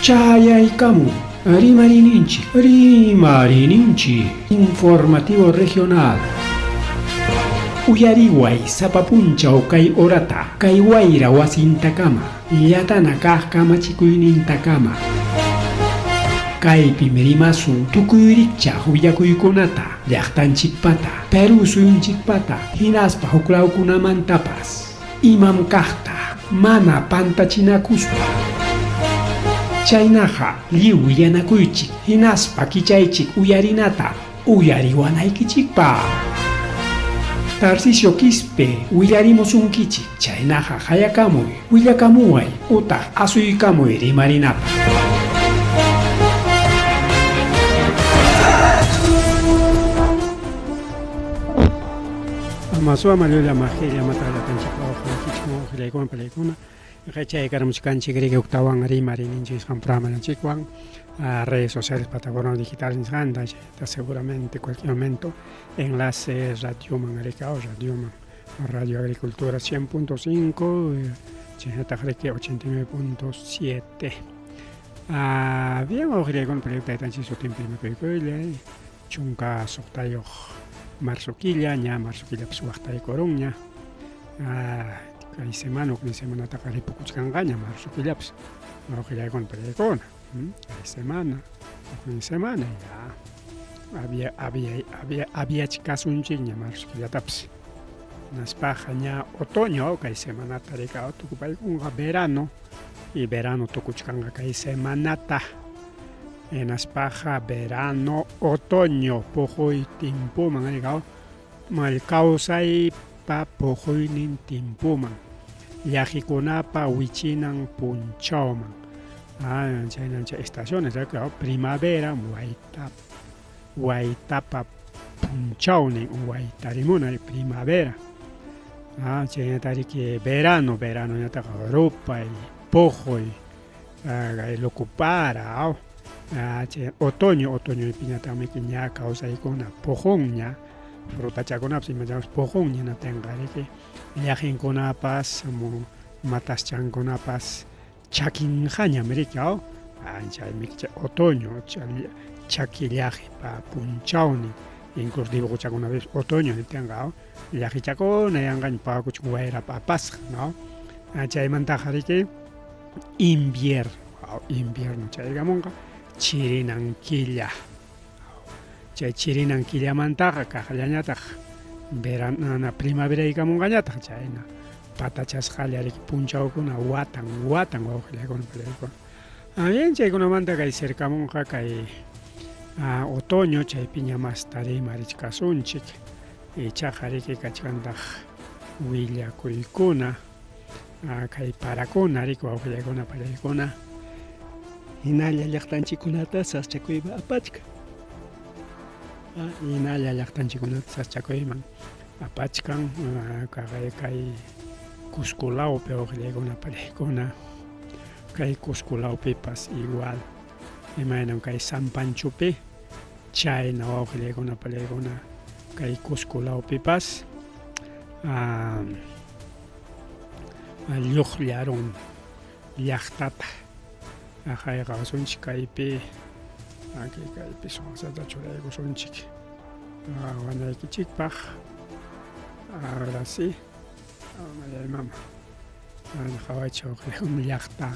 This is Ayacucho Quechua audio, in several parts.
Chayaykamun Rimariyninchik, Rimariyninchik, Informativo Regional. Uyariway sapa punchaw kay horata, kay wayra wasintakama, llatana kaq kamachikuynintakama. Kaypim rimasun tukuy rikchaq willakuykunata, llaqtanchikpata, Perú suyunchikpata, hinaspa huklawkunamantapas. Imam kaqta mana pantachinakuspa. Chaynaqa lliw willanakuychik hinaspa kichaychik uyarinata uyariwanaykichikpaq. Tarcisio Quispe willarimusunkichik, chaynaqa qayakamuy, willakamuway utaq asuykamuy rimarinapaq. Masua llulla majilla matalla tanchikwan qillaykuwan palaykuna chaykaramuchkanchik riki huktawan rimariyninchikwan programaninchikwan redes sociales, plataformas digitales nisqanta chayta seguramente cualquier momento enlace radioman rikao radioman Radio Agricultura 100.5 chaynataq riki 89.7. Bien, wawqillaykuna proyecto taytanchik sutinpi imakuykuyllay 16 marzo killa, ña marzo killapas waqtaykurunña. Kay semana huknin semanataqa ripukuchkanqaña marzo killapas wawqillaykuna pallaykuna. Kay semana huknin semana ya había había había aviachkasunchikña marzo killatapas. Hinaspaqa ña otoño kay semanata rika tukupaykunqa verano y verano tukuchkanqa kay semanata. Hinaspaqa verano, otoño puquy timpuman rikaw mal kawsaypa puquynin timpuman, llaqikunapa wichinan punchawman. Chaynan chay estaciones rikaw primavera wayta waytapa punchawnin waytarimuna primavera. Chaynata riki verano, verano ñataqa rupay, puquy kay lukupara chay otoño, otoñopiñataqmi ña kawsaykuna puqunña, frutachakunapas imachapas puqunña hinaptinqa riki llaqinkunapas mataschankunapas chakinqañam riki aw chaymi chay otoño chaki llaqipa punchawnin incluso dibujochakunapipas otoño niptinqa aw llaqichakuna yanqaña pawakuchkan wayrapa apasqa no chaymantaqa riki invierno invierno chaykamunqa chirinan killa chay chirinan killamantaqa kaqllañataq verano primaveraykamunqañataq chayna patachasqalla riki punchawkuna watan watan wawqillaykuna pallaykuna. Bien, chaykunamanta kay cercamunqa kay otoño chaypiña masta rimarichkasunchik ichaqa riki kachkantaq willakuykuna kay parakuna riki wawqillaykuna pallaykuna. Hinalla llaqtanchikkunata saschakuyman apachkan. Hinalla llaqtanchikkunata saschakuyman apachkan kay kay Cusco lawpi wawqillaykuna pallaykuna kay Cusco lawpipas igual imaynam kay San Panchopi chayna wawqillaykuna pallaykuna kay Cusco lawpipas lluqllarun llaqtata hayqasunchik kaypi kaypi sumasata churaykusunchik wanaykichikpaq ahora sí mama qawaychik llaqta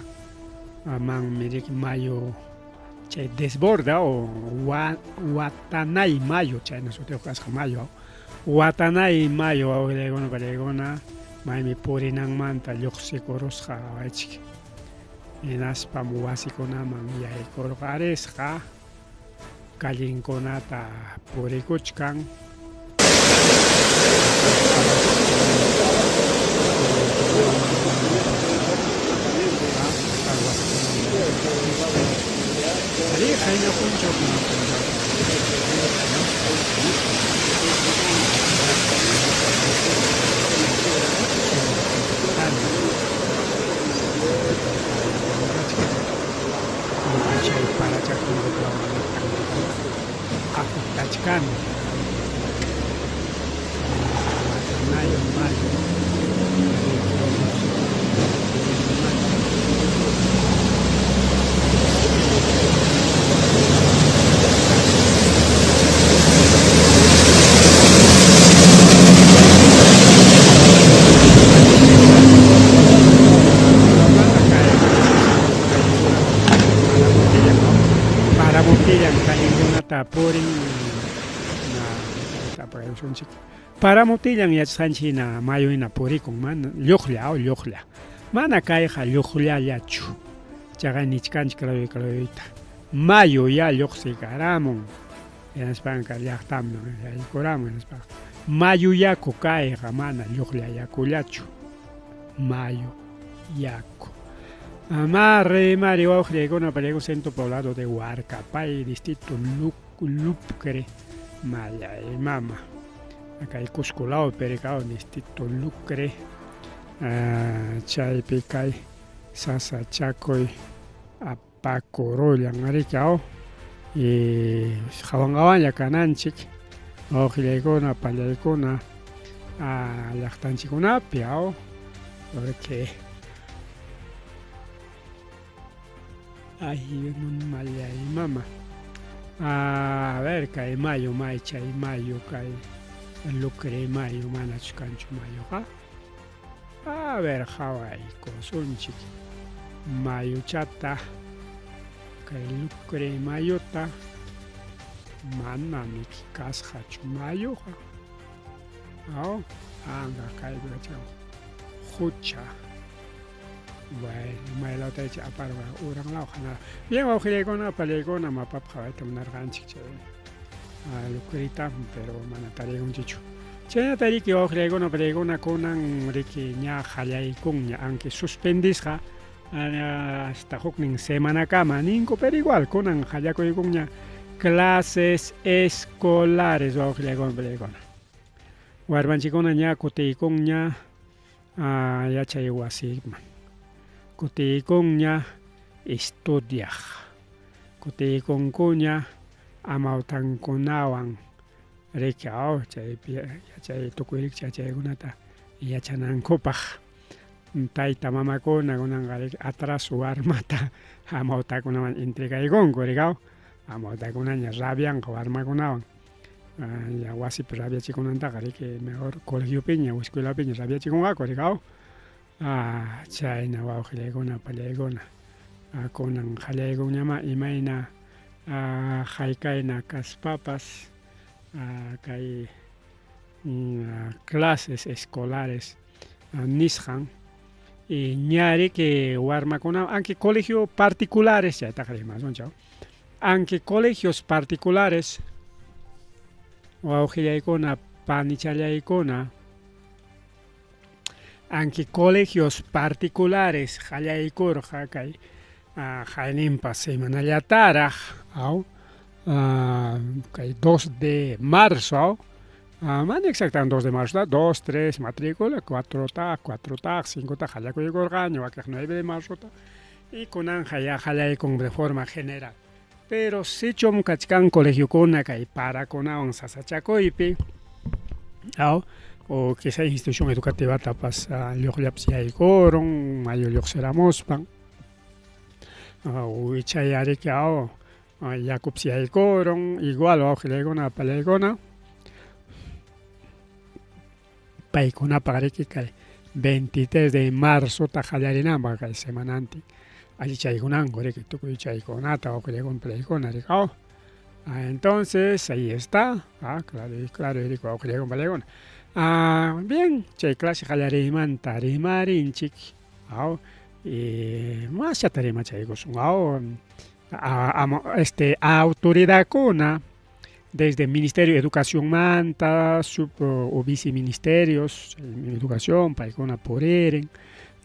manmi riki mayu chay desborda o watanay mayu chayna sutiyuq kasqa mayu Watanay mayu wawqillaykuna pachaykuna maymi purinanmanta lluqsikurusqa qawaychik. Hinaspam wasikunaman yaykurqarisqa, callenkunata purikuchkan. Arí, qayna punchaw kunan punchaw. Chay parachakuna afectachkan. Watanayo mayu. Allinta purin apagayusunchik. Paramutillan yachasqanchik hina mayu hina purikun, mana lluqlla, lluqlla. Mana kayqa lluqllallachu. Chaqa nichkanchik claro claroyta. Mayu ya lluqsikaramun. Hinaspanqa llaqtaman yaykuramun hinaspaqa. Mayu yaku kayqa mana lluqlla yakullachu. Mayu yaku. Mari, mari, wawqillaykuna, pallaykuna, centro poblado de Huarcapay, distrito Lucre, Mallay mama. Kay Cusco lawpi rikaw distrito Lucre, chaypi kay sasachakuy apakurullan rikaw y qawan qawanlla kananchik wawqillaykuna, pallaykuna llaqtanchikkunapi aw porque ay mallay mama a ver kay mayu may chay mayu kay Lucre mayu manachu kanchu mayuqa a ver qhawaykusunchik mayuchata kay Lucre mayuta manami kasqachu mayuqa aw anqa kaypi kachkan qucha. Bueno, maylawtachu aparqa uran law hanaq. Bien, wawqillaykuna, apallaykuna mapap qhawayta munarqanchik chay Lucrita, pero mana tariykunchikchu. Chaynata riki wawqillaykuna, apallaykuna kunan riki ña qallaykunña, aunque suspendisqa hasta huknin semanakama ninku, pero igual kunan qallakuykunña clases escolares wawqillaykuna, apallaykuna. Warmanchikkuna ña kutiykunña yachay wasiman kutiykunña estudiaq, kutiykunkuña amawtankunawan riki aw chaypi yachay tukuy rikcha yachaykunata yachanankupaq tayta mamakuna kunanqa riki atraso warmata amawtakunaman entregaykunku riki aw amawtakunaña rabianqa warmakunawan. Ya wasipi rabiachikunantaqa riki mejor colegiopiña o escuelapiña rabiachikunqaku riki aw chayna wawqillaykuna pallaykuna kunan qallaykunñamá imayna haykayna kaspapas kay clases escolares nisqan y ña riki warmakuna aunque colegio particulares chaytaqa rimasunchik aunque colegios particulares wawqillaykuna panichallaykuna aunque colegios particulares qallaykurqa kay qayninpa semanallataraq aw kay 2 de marzo aw mana exactamente 2 de marzo 2, 3 matrícula 4 taq 4 taq 5 taq qallakuykurqaña wakiq 9 de marzo ta y kunanqa ya qallaykun de forma general pero sichum kachkan colegiokuna kay parakunawan sasachakuypi aw o quizá institución educativatapas lluqllapas yaykurun mayu lluqsiramuspan o ichay ariki aw yakupas yaykurun igual wawqillaykuna apallaykuna paykunapaq riki kay 23 de marzota qallarinanpaq kay semanantin allichaykunanku riki tukuy chaykunata wawqillaykuna palaykuna riki aw entonces ahí está claro claro riki wawqillaykuna palaykuna bien chay clase qallariymanta rimarinchik aw y masyata rimachaykusun aw este autoridadkuna desde Ministerio de Educacionmanta sub o viceministerios educación paykuna puririn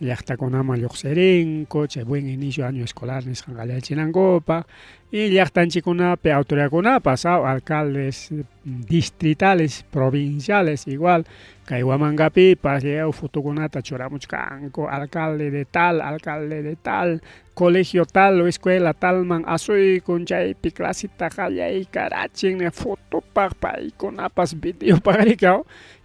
llaqtakunaman lluqsirinku chay buen inicio año escolar nisqan qallarichinankupa y llaqtanchikkunapi autoridadkunapas alcaldes distritales provinciales igual kay Huamangapipas lliw fotokunata churamuchkanku alcalde de tal alcalde de tal colegio tal o escuela talman asuykun chaypi claseta qallaykarachin fotopaq paykunapas videopaq riki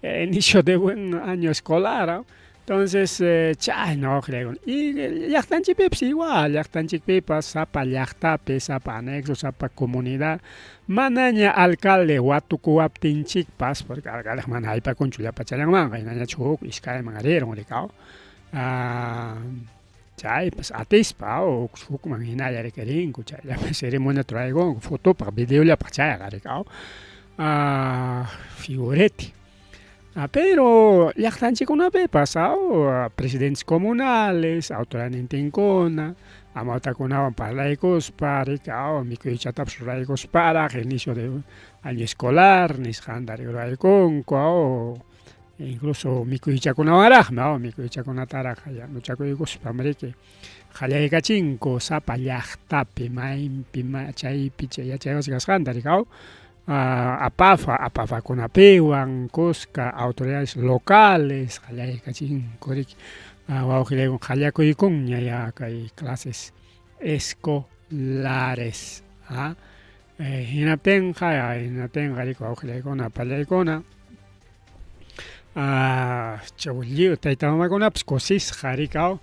inicio de buen año escolar entonces chayna wawqillaykuna y llaqtanchikpipas igual llaqtanchikpipas sapa llaqtapi sapa anexo sapa comunidad manaña alcalde watukuwaptinchikpas porque alcaldeqa mana haypakunchu llapachallanmanqa hinañachu huk iskayman rirun riki. Chaypas atispa hukman hinalla riki rinku chayllapi ceremoniata ruraykunku fotopaq videollapaq chayqa riki aw figurete. Pero llaqtanchikkunapipas aw presidentes comunales autoridadnintinkuna amawtakunawan parlaykuspa riki aw mikuychatapas ruraykusparaq inicio de año escolar nisqanta ruraykunku aw incluso mikuychakunawanraqmi aw mikuychakunataraq yanuchakuykuspam riki qallaykachinku sapa llaqtapi maypi chaypi chay yachaywasi kasqanta riki aw apafa apafakunapiwan kuska autoridades locales qallaykachinku riki wawqillaykuna qallakuykunña ya kay clases escolares hinaptinqa hinaptinqa riki wawqillaykuna apallaykuna lliw tayta mamakunapas kusisqa riki aw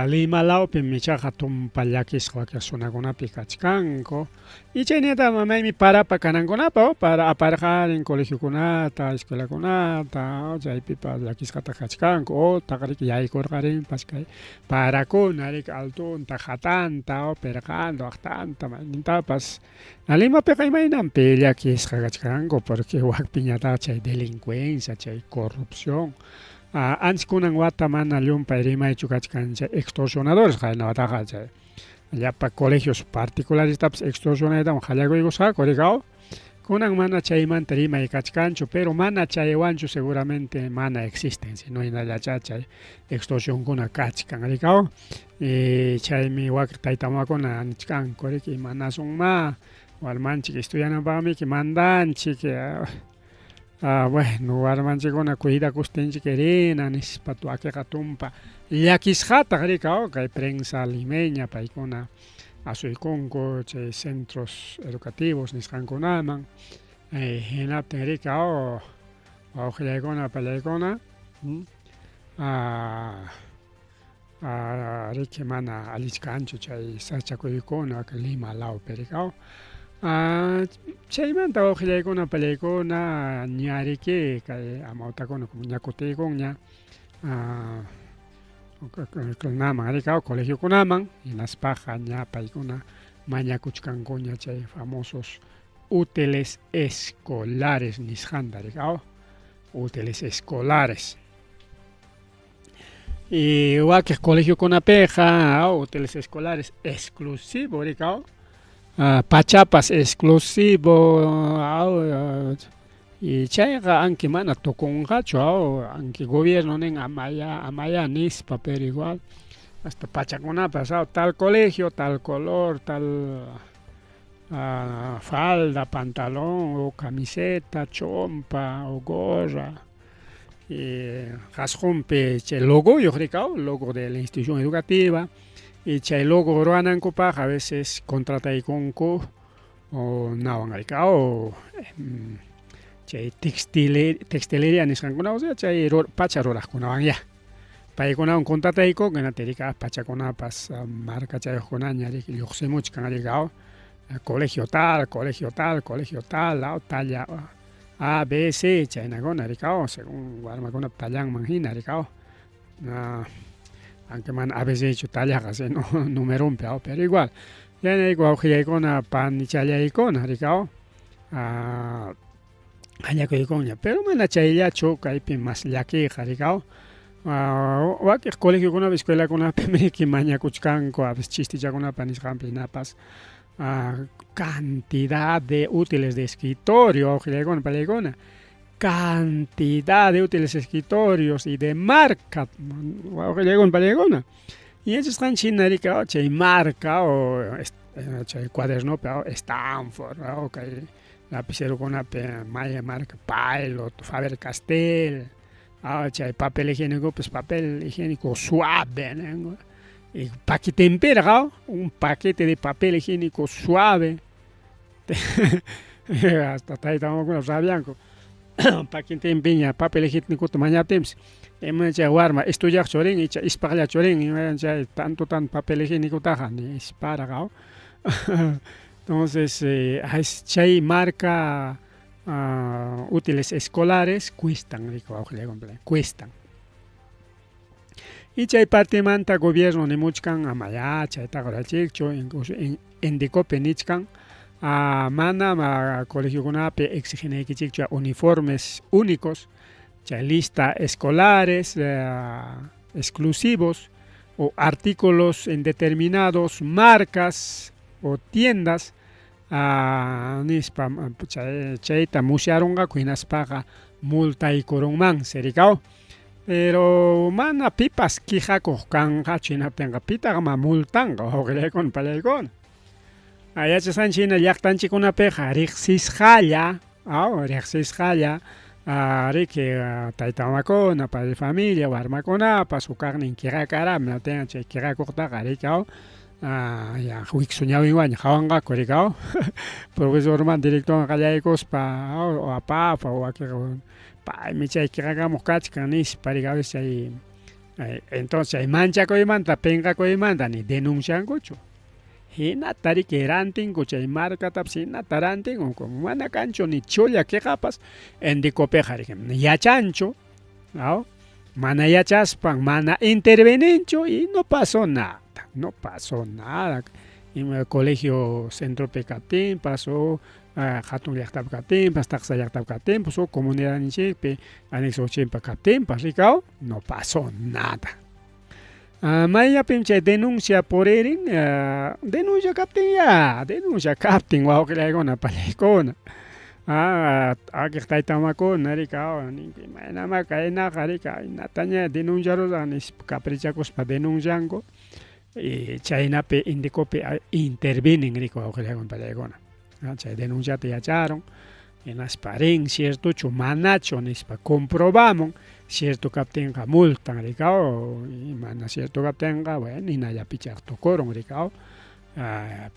Lima lawpim ichaqa tumpa llakisqa wakin runakunapi kachkanku y chaynata maymi parapa kanankunapa para aparqarin colegiokunata escuelakunata chaypipas llakisqataq kachkanku utaq riki yaykurqarinpas kay parakuna riki altonta hatanta pirqanta waqtanta maynintapas Limapiqa imaynanpi llakisqa kachkanku porque wakpiñataq chay delincuencia chay corrupción ancha kunan wata mana llumpay rimaychu kachkan chay extorsionadores qayna wataqa chay llapa colegios particularestapas extorsionaytawan qallakuykusqaku riki aw kunan mana chaymanta rimay kachkanchu pero mana chaywanchu seguramente mana existen sino hinallachá chay extorsionkuna kachkan riki aw y chaymi wakin tayta mamakuna nichkanku riki imanasunmá warmanchik estudiananpaqmiki mandanchik bueno warmanchikkuna cuidakustinchik rina nispa wakinqa tumpa llakisqataq riki aw kay prensa limeña paykuna asuykunku chay centros educativos nisqankunaman hinaptin riki aw wawqillaykuna apallaykuna riki mana allichkanchu chay sachakuykuna Lima lawpi riki aw chaymanta wawqillaykuna apallaykuna ña riki kay amawtakuna ña kutiykunña kunaman riki aw colegiokunaman hinaspaqa ña paykuna mañakuchkankuña chay famosos útiles escolares nisqanta riki aw útiles escolares. Y wakiq colegiokunapiqa útiles escolares exclusivo riki aw pachapas exclusivo aw y chayqa anki mana tukunqachu aw anki gobierno nin amaya amaya nispa pero igual hasta pachakunapas aw tal colegio tal color tal falda pantalón o camiseta chompa o gorra qasqunpi chay logoyuq riki aw logo de la institución educativa y chay logo ruwanankupaq a veces contrataykunku o nawan riki aw chay textileria nisqankuna o sea chay pacha ruraqkunawan ya paykunawan contrataykunku hinaptin riki pachakunapas marcachayuqkunaña riki lluqsimuchkan riki aw colegio tal, colegio tal, colegio tal, aw talla A, B, C chaynakuna riki aw según warmakunapa tallanman hina riki aw aunque mana A, B, C chu tallaqa sino numeronpi aw pero igual chaynayku wawqillaykuna panichallaykuna riki aw qallakuykunña pero mana chayllachu kaypi mas llakiyqa riki aw wakiq colegiokunapi escuelakunapim riki mañakuchkanku a veces chistichakunapa nisqanpi hinapas cantidad de útiles de escritorio wawqillaykuna panillaykuna cantidad de útiles escritorios y de marca wawqillaykuna panillaykuna yachasqanchik hina riki chay marca o chay cuadernopi Stanford o kay lapicerokunapi maya marca Pilot, Faber Castell chay papel higiénicopas papel higiénico suave ninku y paquetenpiraq un paquete de papel higiénico suave hasta tayta mamakuna rabianku paquetenpiña papel higiénicota mañaptinpas ima chay warma estudiaqchu rin icha ispaqllachu rin ima chay tanto tanto papel higiénicotaqa nisparaq entonces chay marca útiles escolares cuestan riki wawqillaykuna cuestan. Y chay partemanta gobierno nimuchkan amayá chaytaqa rurachikchu, incluso Indecopi nichkan manam colegiokunapi exiginaykichikchu uniformes únicos, chay lista escolares exclusivos o artículos indeterminados, marcas o tiendas nispa chayta musyarunqaku hinaspaqa multaykurunmansi rikaw. Pero mana pipas quejakuq kanqachu hinaptinqa pitaq ma multanqa wawqillaykuna pallaykuna. Yachasqanchik hina llaqtanchikkunapiqa riqsisqalla aw riqsisqalla riki tayta mamakuna, padre familia, warmakunapas huk kaqnin quejakarami hinaptinqa chay quejakuqtaqa riki aw ya wiksu ñawinwanña qhawanqaku riki aw profesorman directorman qallaykuspa aw apafa wakinqa paymi chay quejakamuq kachkan nispa riki a veces chay entonces chay manchakuymanta pinqakuymanta ni denunciankuchu. Hinata riki rantinku chay marcatapas hinata rantinku mana kanchu ni chulla quejapas Indecopiqa riki yachanchu aw mana yachaspan mana interveninchu y no pasó nada, no pasó nada ima colegio centropi kaptinpas o hatun llaqtapi kaptinpas taksa llaqtapi kaptinpas o comunidadninchikpi anexo chimpa kaptinpas riki aw no pasó nada. Mayllapim chay denuncia puririn denuncia kaptin ya denuncia kaptin wawqillaykuna pallaykuna akiq tayta mamakuna riki ninku imaynamá kaynaqa riki aynataña denunciarusaq nispa caprichakuspa denuncianku y chaynapi Indecopi intervinen riki wawqillaykuna pallaykuna chay denunciata yacharun hinaspa rin ciertochu manachu nispa comprobamun cierto kaptinqa multan rikaw mana cierto kaptinqa bueno hinallapichaq tukurun rikaw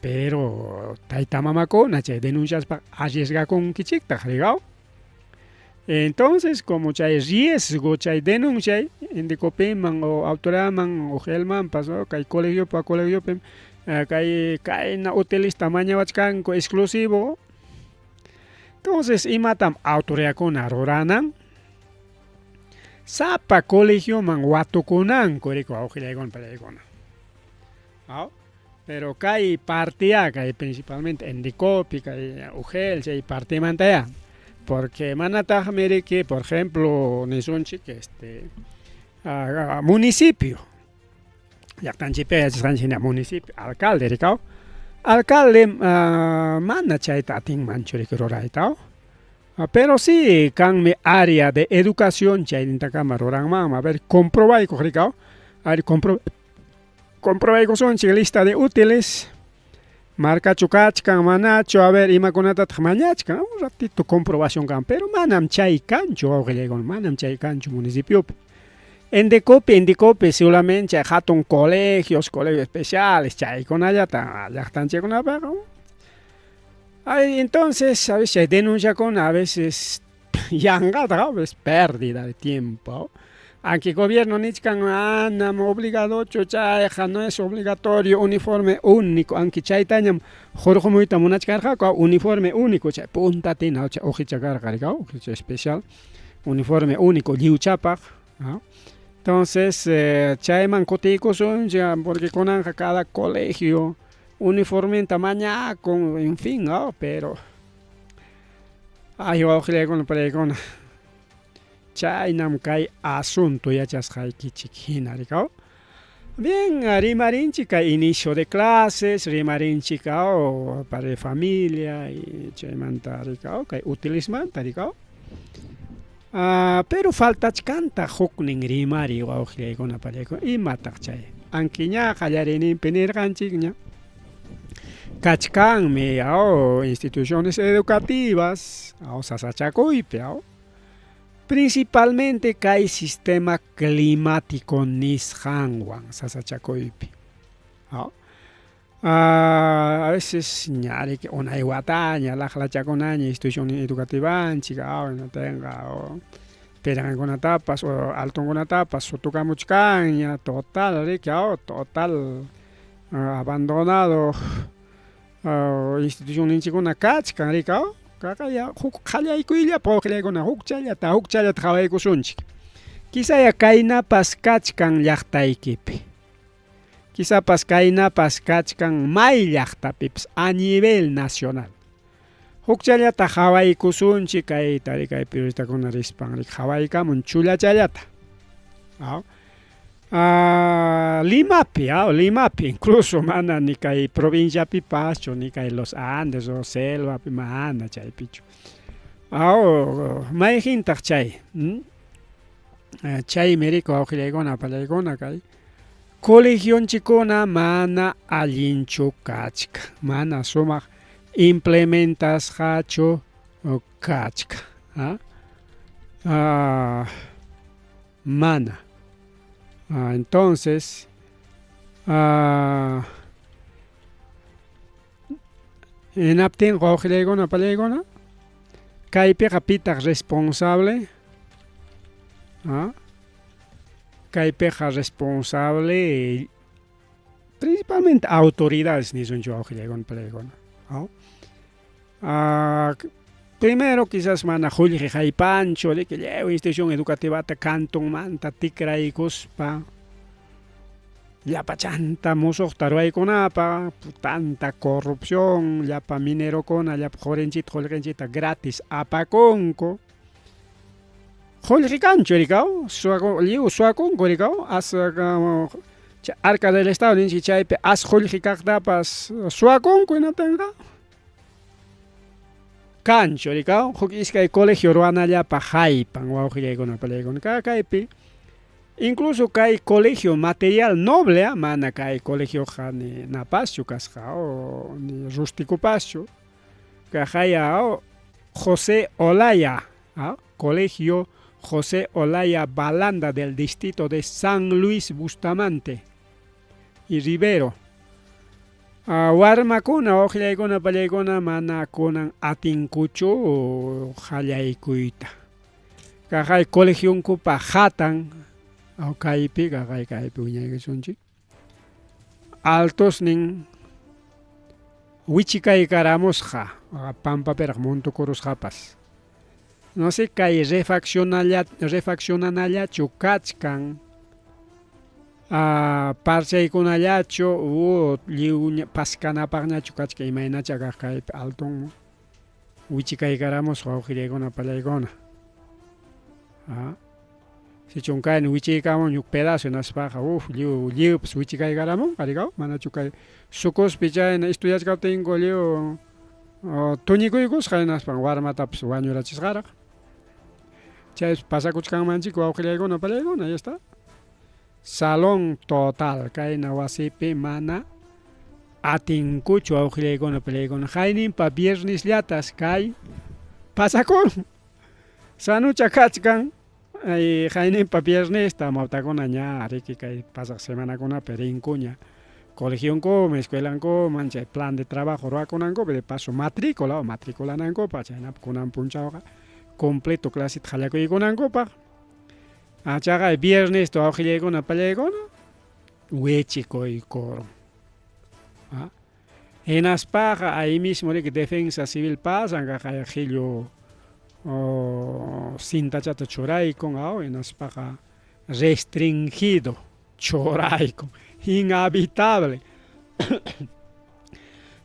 pero tayta mamakuna chay denunciaspa arriesgakunkichiktaq rikaw entonces como chay riesgo chay denunciay Indecopiman o autoridadman o Gelmanpas kay colegiopa colegiopim kay kayna utilista mañawachkanku exclusivo. Entonces imatam autoridadkuna ruranan sapa colegioman watukunanku riki wawqillaykuna pallaykuna aw pero kay parteya kay principalmente Indecopi kay UGEL chay partemantaya porque manataqmi riki por ejemplo nisunchik este municipio llaqtanchikpiqa yachasqanchik hina municipio alcalde rikaw alcalde mana chayta atinmanchu riki rurayta pero si kanmi área de educación chaynintakama ruranmanmi a ver comprobaykuq rikaw ari comprobaykusunchik lista de útiles markachu kachkan manachu a ver imakunatataq mañachkan un ratito comprobación kan pero manam chay kanchu wawqillaykuna manam chay kanchu municipiopi. Indecopi Indecopi solamente chay hatun colegios, colegios especiales chaykunallata llaqtanchikkunapiqa. Ay entonces a veces chay denunciakuna a veces yanqataq a veces pérdida de tiempo. Aunque gobierno nichkan manam obligadochu chayqa no es obligatorio uniforme único aunque chaytañam hurqumuyta munachkarqaku uniforme único chay puntatina chay uqicha karqa rikaw uqicha especial uniforme único lliwchapaq. Entonces chayman kutiykusunchik porque kunanqa cada colegio uniformenta mañakun en fin pero ay wawqillaykuna palaykuna chaynam kay asunto yachasqaykichik hina rikaw. Bien, rimarinchik kay inicio de clases, rimarinchik padre de familia y chaymanta rikaw kay utilismanta rikaw. Pero faltachkantaq huknin rimariy wawqillaykuna pallaykuna imataq chay aunque ña qallariyninpi nirqanchikña kachkanmi instituciones educativas sasachakuypi principalmente kay sistema climático nisqanwan sasachakuypi. A veces ña riki unay wataña laqlachakunaña institución educativanchik tenqa pirqankunatapas o altunkunatapas sutukamuchkanña total riki total abandonado institucionninchikkuna kachkan riki kaqaya huk qallaykuyllapa wawqillaykuna huk challata qhawaykusunchik. Quizaya kaynapas kachkan llaqtaykipi. Quizapas kaynapas kachkan may llaqtapipas a nivel nacional. Hukchallata qhawaykusunchik kay tarikay periodistakuna rispan qhawaykamun chullachallata. Aw. Limapi, aw, Limapi, incluso mana ni kay provinciapipaschu, ni kay Los Andes o selvapi, mana chaypichu. Aw, mayqintaq chay? Chaymi riku wawqillaykuna, apallaykuna kay colegionchikkuna mana allinchu kachkan, mana sumaq implementasqachu kachkan. Mana. Entonces, hinaptinqa wawqillaykuna, apallaykuna, kaypiqa pitaq responsable? Kaypiqa responsable principalmente autoridades nisunchik wawqillaykuna, apallaykuna. Primero quizás mana qullqi haypanchu riki lliw institución educativata cantonmanta tikraykuspa llapachanta musuqta ruwaykunapaq tanta corrupción llapa minerokuna llapa qurinchikta qullqinchikta gratis apakunku qullqi kanchu rikaw lliw suwakunku rikaw as arca del estado ninchik chaypi as qullqi kaqtapas suwakunku hinaptinqa kanchu rikaw huk iskay colegio ruwanallapaq haypan wawqillaykuna pallaykuna kaypi incluso kay colegio material noble mana kay colegioqa ni napaschu kasqa o ni rusticopaschu kaqaya José Olaya Colegio José Olaya Balanda del distrito de San Luis Bustamante y Rivero. Warmakuna wawqillaykuna pallaykuna mana kunan atinkuchu qallaykuyta. Kaqay colegionkupa hatan kaypi kaqay kaypi wiñaykusunchik. Altosnin wichikaykaramusqa pampapiraq montukurusqapas. No sé kay refaccionanallachu kachkan parchaykunallachu u lliw paskanapaqñachu kachkan imaynacha kaq kaypi altonman wichikaykaramusqa wawqillaykuna pallaykuna. Sichum kayna wichiykamun huk pedazo hinaspaqa uf lliw lliwpas wichikaykaramunqa rikaw manachu kay sucuspi chayna estudiachkaptinku lliw tuñikuykusqa hinaspan warmatapas wañurachisqaraq. Chaypas pasakuchkanmanchik wawqillaykuna pallaykuna ya está. Salón total kayna wasipi mana atinkuchu wawqillaykuna pallaykuna hayninpa viernesllatas kay pasakurun. Sanucha kachkan hayninpa viernesta amawtakuna ña riki kay pasaq semanakunapi rinkuña colegionkuman escuelankuman chay plan de trabajo ruwakunankupi de paso matrícula o matriculanankupaq chaynapi kunan punchawqa completo claseta qallakuykunankupaq. Chaqay viernesta wawqillaykuna pallaykuna wichikuykurun. Hinaspaqa ahí mismo riki defensa civil pasan kaqay qhillu cintachata churaykun aw hinaspaqa restringido churaykun inhabitable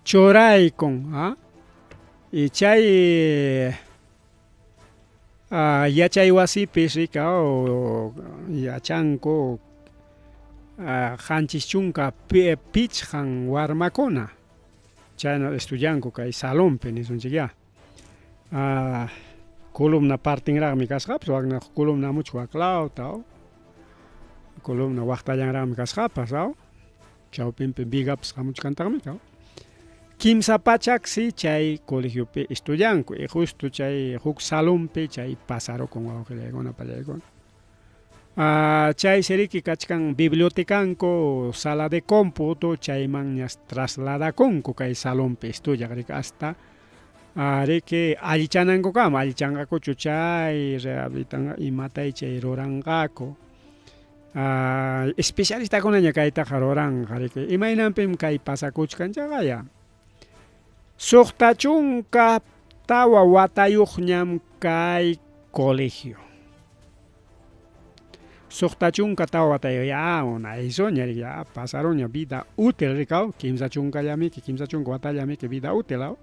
churaykun y chay yachay wasipis riki yachanku 75 warmakuna chayna estudianku kay salonpi nisunchik ya. Columna partinraqmi kasqapas wakna columna amuchuk waklawta columna waqtallanraqmi kasqapas chawpinpi vigapas hamuchkantaqmi 300si chay colegiopi estudianku y justo chay huk salonpi chay pasarukun wawqillaykuna pallaykuna. Chaysi riki kachkan bibliotecanku sala de cómputo chaymanñas trasladakunku kay salonpi estudiaq riki hasta riki allichanankukama allichanqakuchu chay rehabilitanqa imatay chay ruranqaku. Especialistakunaña kaytaqa ruranqa riki imaynanpim kay pasakuchkan chaqaya. 64 watayuqñam kay colegio. 64 watayuq ya unaysuña riki ya pasaruña vida útil rikaw 30llamiki 30 watallamiki vida útil aw.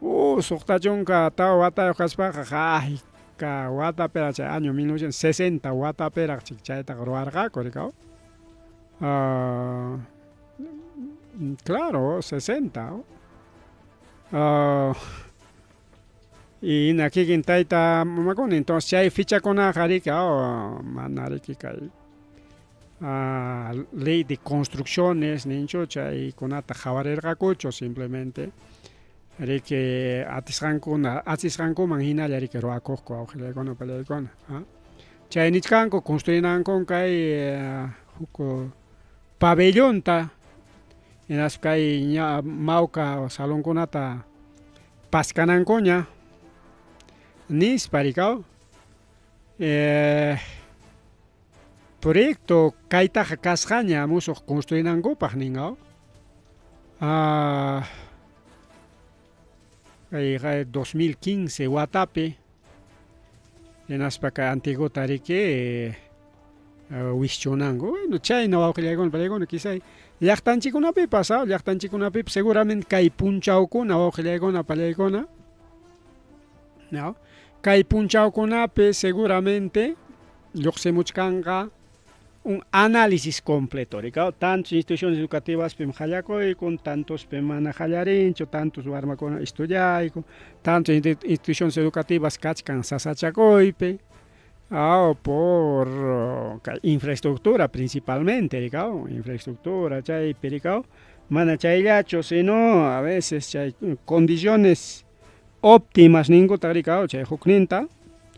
64 watayuq kaspaqa hayka watapiraq chay año 1960 watapiraq chik chaytaqa ruwarqaku rikaw. Claro, 60. Y hina kikin tayta mamakuna entonces chay fichakunaqa riki mana riki kay ley de construcciones ninchu chaykunata qhawarirqakuchu simplemente riki atisqankuna atisqankuman hinalla riki ruwakuqku awqillaykuna pallaykuna chay nichkanku construinankun kay huk pabellonta hinaspa kay ña mawka salonkunata paskanankuña nispa rikaw. Proyecto kaytaqa kasqaña musuq construinankupaq ningaw. Kay 2015 watapi hinaspa kay antiguota riki wischunanku. Bueno, chayna wawqillaykuna pallaykuna quizá llaqtanchikkunapipas llaqtanchikkunapipas seguramente kay punchawkuna wawqillaykuna pallaykuna no kay punchawkunapi seguramente lluqsimuchkanqa un análisis completo rikaw tantos instituciones educativas pim qallakuykun tantos pim mana qallarinchu tantos warmakuna estudiayku tantos instituciones educativas kachkan sasachakuypi por kay infraestructura principalmente rikaw infraestructura chaypi rikaw mana chayllachu sino a veces chay condiciones óptimas ninkutaq rikaw chay hukninta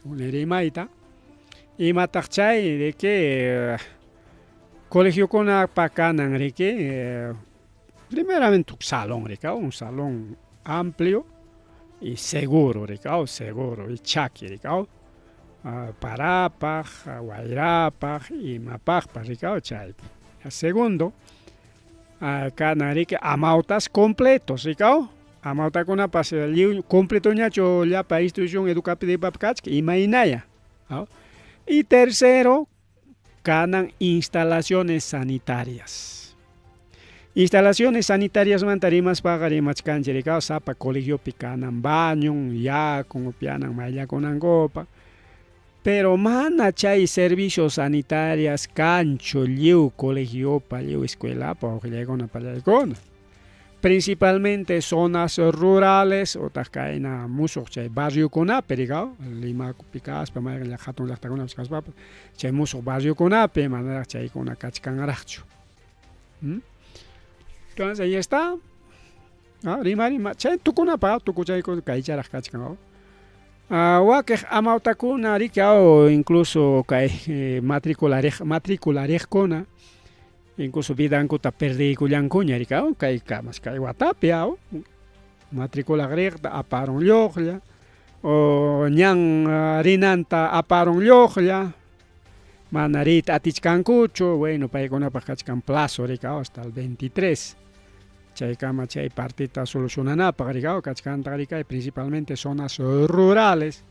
rimayta imataq chay de que colegiokunapa kanan riki primeramente huk salón rikaw un salón amplio y seguro rikaw seguro y chaki rikaw parapaq wayrapaq imapaqpas rikaw chaypi. Segundo, kanan riki amawtas completos rikaw amawtakunapas lliw completoñachu llapa institución educativa kachka imaynaya. Y tercero, kanan instalaciones sanitarias. Instalaciones sanitarias manta rimaspaqa rimachkanchik rikaw sapa colegiopi kanan bañon, yakun upianan mayllakunankupaq. Pero mana chay servicios sanitarias kanchu lliw colegiopa lliw escuelapa wawqillaykuna pallaykuna. Principalmente zonas rurales utaq kayna musuq chay barriokunapi rikaw Limapi kaspa mayqin hatun llaqtakunapi kaspapas chay musuq barriokunapi manaraq chaykuna kachkanraqchu. Entonces ahí está. Rima rima chay tukunapaq tukuchaykuna kaycharaq kachkan. Wakiq amawtakuna riki incluso kay matrícula riqkuna incluso vidankuta perdiykullankuña rikaw kay kamas kay watapi matrícula riqta aparun lluqlla o ñan rinanta aparun lluqlla mana riyta atichkankuchu bueno paykunapaq kachkan plazo rikaw hasta el 23 chaykama chay partita solucionanapaq rikaw kachkantaq rikay principalmente zonas rurales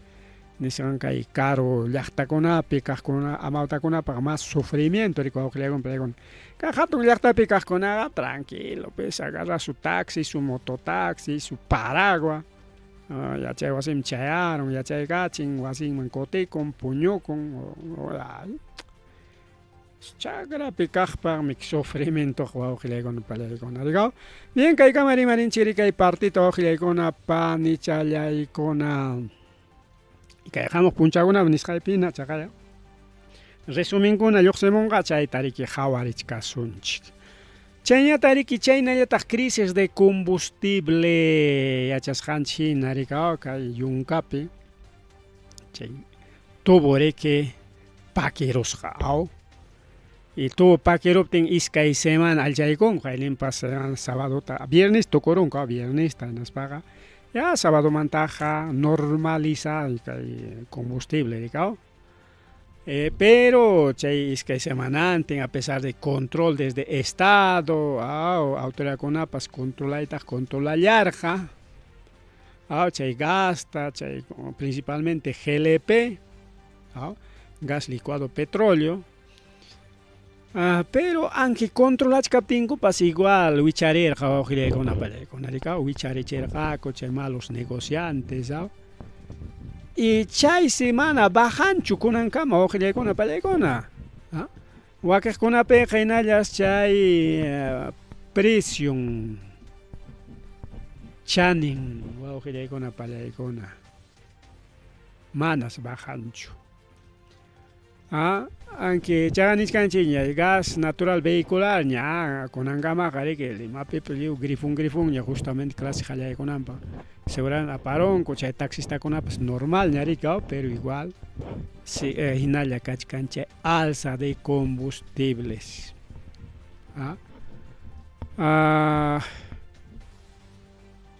nisqan kay karu llaqtakunapi kaqkuna amawtakunapaq más sufrimiento rikaw wawqillaykuna pallaykuna kay hatun llaqtapi kaqkunaqa tranquilo pues agarra su taxi su mototaxi su paragua yachay wasiman chayarun yachaykachin wasinman kutikun puñukun chakrapi kaqpaqmi sufrimientoqa wawqillaykuna pallaykuna rikaw. Bien, kaykama rimarinchik rikay partita wawqillaykuna panichallaykuna kay hamuq punchawkunapi nisqaypina chaqaya resuminkuna lluqsimunqa chayta riki qhawarichkasunchik. Chayñata riki chaynallataq crisis de combustible yachasqanchik hina rikaw kay yunkapi chay tubo riki pakirusqa aw y tubo pakiruptin iskay semana allchaykunku qayninpas sabadota viernes tukurunku viernesta hinaspaqa ya sabadomantaqa normaliza kay combustible rikaw. Pero chay iskay semanantin a pesar de control desde estado autoridadkunapas controlaytaq controlallarqa chay gasta chay principalmente GLP. Gas licuado petróleo. Ah, pero aunque controlachkaptinkupas igual wicharirqa wawqillaykuna pallaykuna rika wicharichirqaku chay malos negociantes aw. Y chaysi mana bajanchu kunankama wawqillaykuna pallaykuna. Ah, wakiqkunapiqa hinallas chay precion chanin wawqillaykuna pallaykuna manas bajanchu. Ah, aunque chaqa nichkanchikña gas natural vehicular ña kunankamaqa riki Limapipas lliw grifun grifunña justamente clase qallaykunanpaq seguramente aparunku chay taxistakunapas normalña riki pero igual si hinalla kachkan chay alza de combustibles. Ah, ah,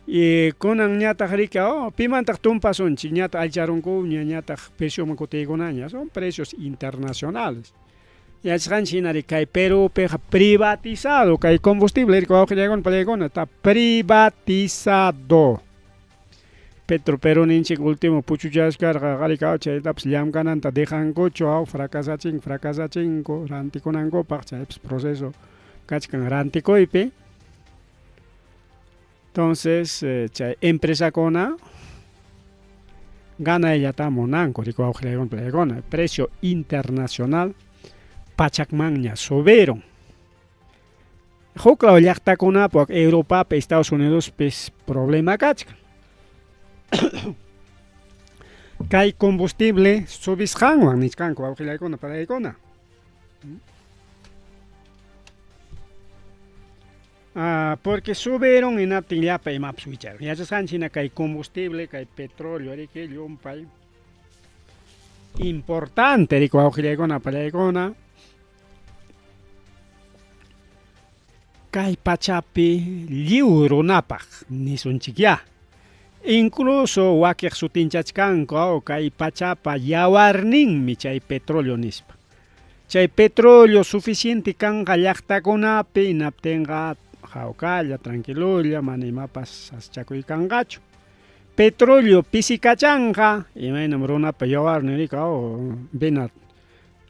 Y kunan ñataq riki oh, pimantaq tumpasunchik ñataq allicharunkuña ñataq precioman kutiykunaña son precios internacionales. Yachasqanchik hina riki kay Perúpiqa privatizado kay combustible riki wawqillaykuna pallaykuna está privatizado. Petro Perú ninchik último puchuchachkarqa qari chaytapas llamkananta dejankuchu aw fracasachin fracasachinku rantikunankupaq chaypas proceso kachkan rantikuypi. Entonces chay empresakuna ganayllata munanku riki wawqillaykuna pallaykuna precio internacional pachakmanña subieron. Huklaw llaqtakunapaq Europapi Estados Unidospis problema kachkan. Kay combustible subisqanwan nichkanku wawqillaykuna pallaykuna. Ah, porque subieron hinaptin llapa imapas wicharun. Yachasqanchik hina kay combustible, kay petróleo riki llumpay importante riki wawqillaykuna pallaykuna. Kay pachapi lliw runapaq nisunchikyá. Incluso wakiq sutinchachkanku aw kay pachapa yawarninmi chay petróleo nispa. Chay petróleo suficiente kanqa llaqtakunapi hinaptinqa hawkalla, tranquilolla, mana imapas sasachakuy kanqachu. Petróleo pisikachanqa imaynam runapa yawarnin riki aw vena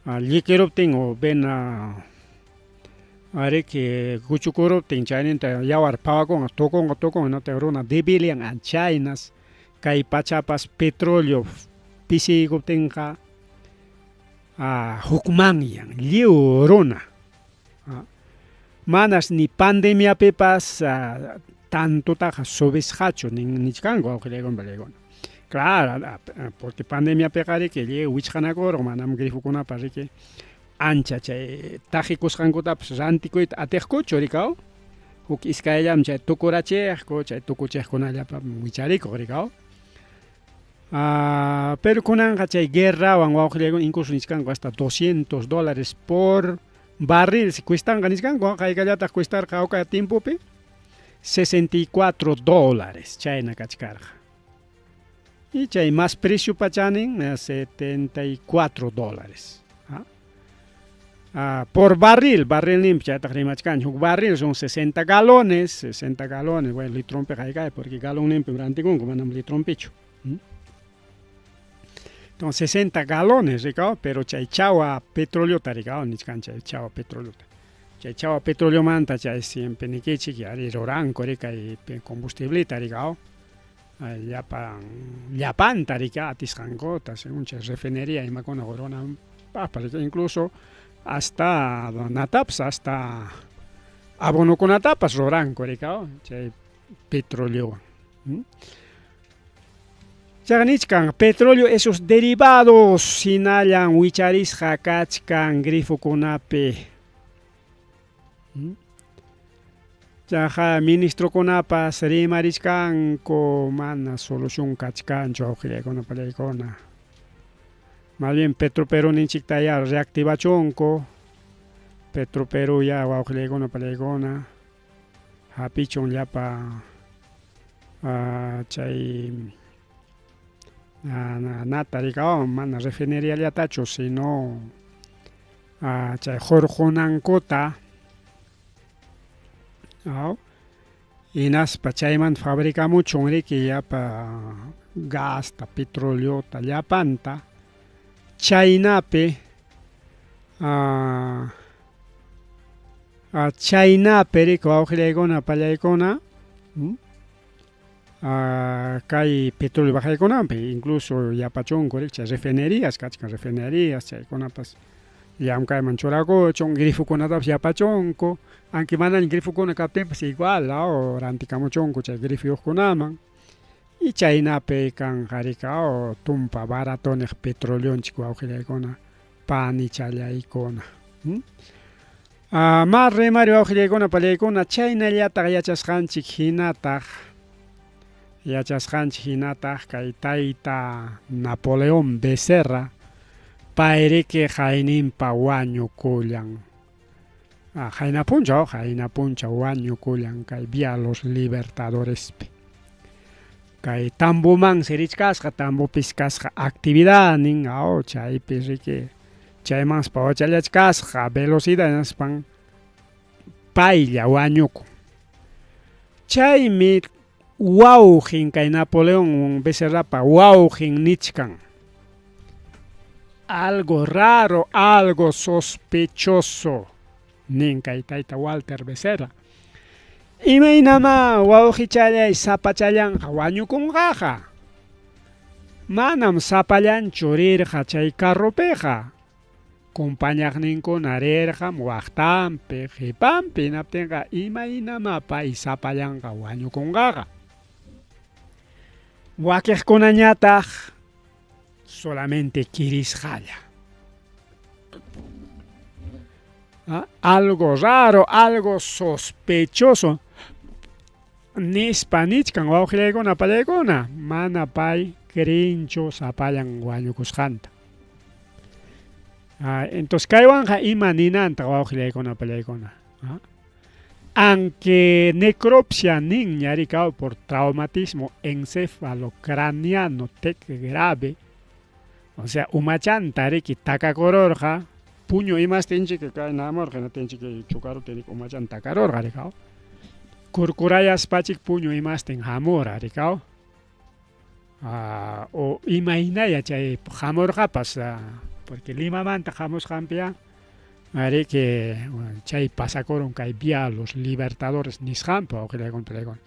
llikiruptin o vena ariki kuchukuruptin chayninta yawar phawakunqa tukunqa tukunqa hinaptin runa debilian chaynas kay pachapas petróleo pisiykuptinqa hukmanyan lliw runa. Manas ni pandemiapipas tantotaqa subisqachu nichkanku wawqillaykuna pallaykuna. Claro, porque pandemiapiqa riki lliw wichqanakurqa manam grifokunapas riki ancha chay taqikusqankutapas rantikuyta atiqkuchu riki aw. Huk iskayllam chay tukurachiqku chay tukuchiqkunallapam wicharikuq riki aw. Pero kunanqa chay guerrawan wawqillaykuna incluso nichkanku hasta $200 por barril si cuestanqa nichkanku haykallataq cuestarqa hawka tiempopi $64 chayna kachkarqa. Y chay más precio pachanin $74. Por barril, barril ninpi chaytaq rimachkanchik huk barril son 60 galones, 60 galones, bueno litronpiqa haykay porque galonninpim rantikunku manam litronpichu. Entonces 60 galones rikaw, pero chay chawa petroleota rikaw nichkan chay chawa petroleota. Chay chawa petroleomanta chay siempre nikichik ari ruranku rikay combustibleta rikaw. Llapan llapanta rika atisqankuta según chay refinería imakuna rurananpaqpas incluso hasta natapas hasta abonokunatapas ruranku rikaw chay petroleowan. Chaqa nichkan petróleo esos derivados hinallan wicharisqa kachkan grifokunapi. Chaqa ministrokunapas rimarichkanku mana solución kachkanchu wawqillaykuna pallaykuna. Más bien Petro Perú ninchikta ya reactivachunku. Petro Perú ya wawqillaykuna pallaykuna hapichun llapa chay nata rikawan mana refineriallatachu sino chay hurqunankuta aw hinaspa chaymanta fabricamuchun riki llapa gasta, petroleota llapanta. Chaynapi chaynapi riki wawqillaykuna pallaykuna kay petróleo bajaykunanpi incluso yapachunku riki chay refinerías kachkan refinerías chaykunapas llamkayman churakuchun grifokunatapas yapachunku aunque manaña grifokuna kaptinpas igual rantikamuchunku chay grifoyuqkunaman y chaynapi kanqa riki tumpa baratoniq petroleonchik wawqillaykuna panichallaykuna. Ma rimari wawqillaykuna pallaykuna chaynallataq yachasqanchik hinataq yachasqanchik hinataq kay tayta Napoleón Becerra payriki qayninpa wañukullan. Qayna punchaw, qayna punchaw wañukullan kay Vía Los Libertadorespi. Kay tambomansi richkasqa, tambopis kasqa actividadnin, chaypi riki chaymansi pawachallachkasqa velocidad hinaspan paylla wañukun. Chaymi wawqin kay Napoleón Becerrapa wawqin nichkan algo raro, algo sospechoso nin kay tayta Walter Becerra. Imaynamá wawqichallay sapachallanqa wañukunqaqa? Manam sapallanchu rirqa chay carropiqa. Compañaqninkuna rirqam waqtanpi, qipanpi, hinaptinqa imaynamá pay sapallanqa wañukunqaqa? Wakiqkunañataq solamente kirisqalla. Algo raro, algo sospechoso nispa nichkan wawqillaykuna pallaykuna, mana pay creenchu sapallan wañukusqanta. Entonces kaywanqa ima ninantaq wawqillaykuna pallaykuna? Aunque necropsia nin ñarikaw por traumatismo encefalocraniano TEC grave, o sea, umachanta riki takakururqa, puñu imastinchik kayna hamurqa, hinaptinchik chukaruta umachanta takarurqa rikaw. Kurkurayaspachik puñu imastin hamura rikaw. O imaynaya chay hamurqapas, porque Limamanta hamusqanpiya riki chay pasakurun kay Vía Los Libertadores nisqanpi wawqillaykuna pallaykuna.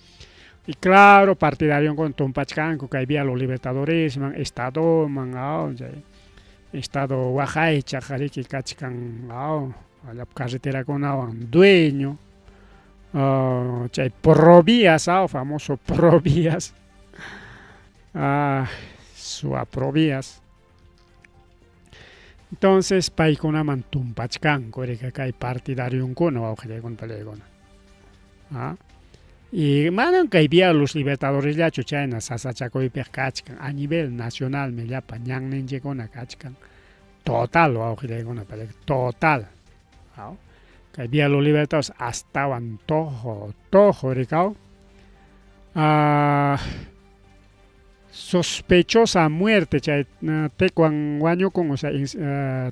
Y claro, partidariokuna tumpachkanku kay Vía Los Libertadoresman, estadoman, chay estado waqaychaq riki kachkan, llapa carreterakunawan dueño, chay Provías, famoso Provías, suwa Provías. Entonces paykunaman tumpachkanku riki kay partidarionkuna wawqillaykuna pallaykuna. Y manam kay Vía Los Libertadoresllachu chayna sasachakuypiqa kachkan, a nivel nacionalmi llapa ñanninchikkuna kachkan total wawqillaykuna pallaykuna, total. Kay Vía Los Libertadores astawan tojo, tojo rikaw. Sospechosa muerte chay tecwan wañukun, o sea,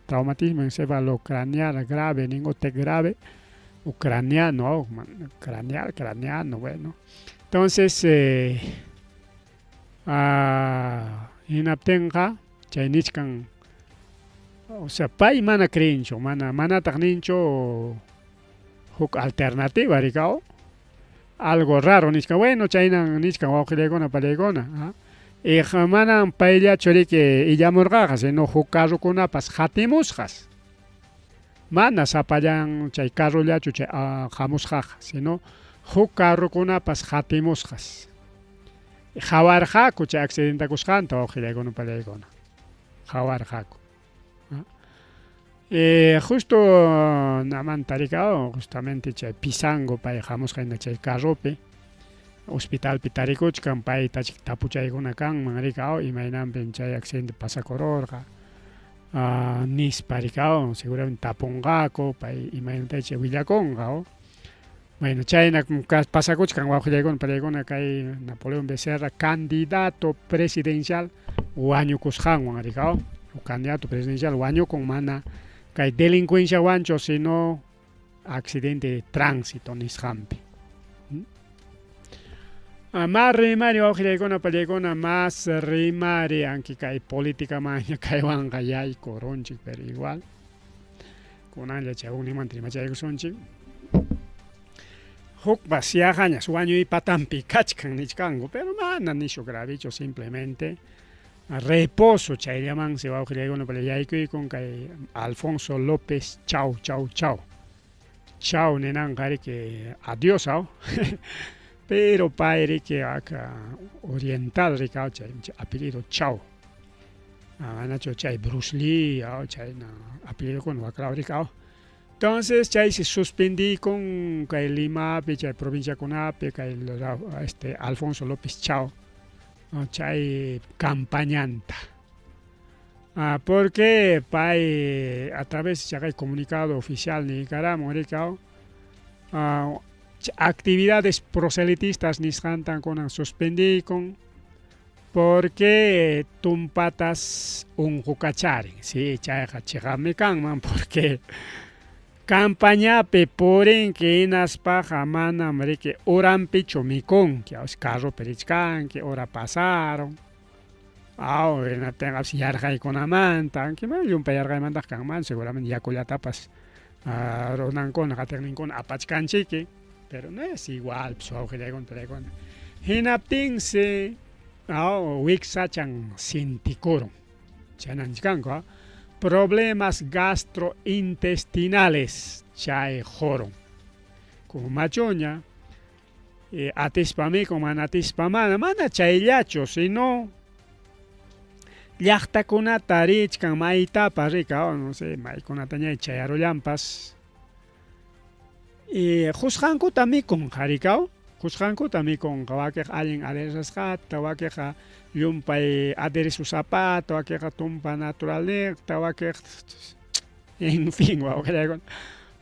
traumatismo encefalocraneal grave, ningún TEC grave, o craneano, craneal, craneano, bueno. Entonces, hinaptinqa chay nichkan, o sea, pay mana creenchu, mana manataq ninchu huk alternativa rikaw. Algo raro nichkan, bueno, chaynan nichkan wawqillaykuna pallaykuna. Y manam payllachu riki illamurqaqa, sino huk carrokunapas qatimusqas. Mana sapallan chay carrollachu chay hamusqaqa, sino huk carrokunapas qatimusqas. Qawarqaku chay accidentakusqanta wawqillaykuna pallaykuna. Qawarqaku. Justo namanta rikaw, justamente chay Pisango pay hamusqa hina chay carropi, hospitalpi tarikuchkan, payta tapuchaykuna kanman rikaw, imaynanpim chay accidente pasakururqa, nispa rikaw, seguramente tapunqaku, pay imaynata chay willakunqa. Bueno, chayna pasakuchkan wawqillaykuna pallaykuna kay Napoleón Becerra candidato presidencial wañukusqanwan rikaw, candidato presidencial wañukun mana kay delincuenciawanchu, sino accidente de tránsito nisqanpi. Mas rimari wawqillaykuna pallaykuna mas rimari anki kay politicamanña kaywanqa yaykurunchik pero igual kunanlla chay hukninmanta rimachaykusunchik. Hukpas yaqañas wañuy patanpi kachkan nichkanku pero mana nishu gravechu simplemente reposo chayllamansi wawqillaykuna palla yaykuykun kay Alfonso López chau chau chau. Chau ninanqa riki adiós aw pero pay riki aka oriental riki aw chay apellido Chau manachu chay Bruce Lee aw chayna apellidokuna waklaw riki aw entonces chaysi suspendiykun kay Limapi chay provinciakunapi kay este Alfonso López Chau chay campañanta. Ah, porque pay a través chaqay comunicado oficial niykaramun rikaw ah, actividades proselitistas nisqantan kunan suspendiykun porque tumpatas unqukacharin. Sí, chayqa chiqapmi kanman porque campañapi purinki hinaspaqa manam riki uranpichu mikunki, carropi richkanki, hora pasaron. Aw, hinaptinqa yarqaykunamanta, aunque mana llumpay yarqaymantaqa kanman, seguramente yakullatapas runankuna qatiqninkuna apachkanchiki, pero no es igual pues wawqillaykuna turaykuna. Hinaptinsi aw wiksachan sintikurun, chayna nichkanku problemas gastrointestinales chay qurun. Como machuña atispa mikun, mana atispa mana, mana chayllachu, sino llaqtakunata richkan maytapas rika, no sé, maykunataña chayarullanpas. Qusqankuta mikun qarikaw, qusqankuta mikunqa, wakiqa allin aderezasqata, wakiqa llumpay aderezosapata, wakiqa tumpa naturalniqta, wakiqa en fin, wawqillaykuna.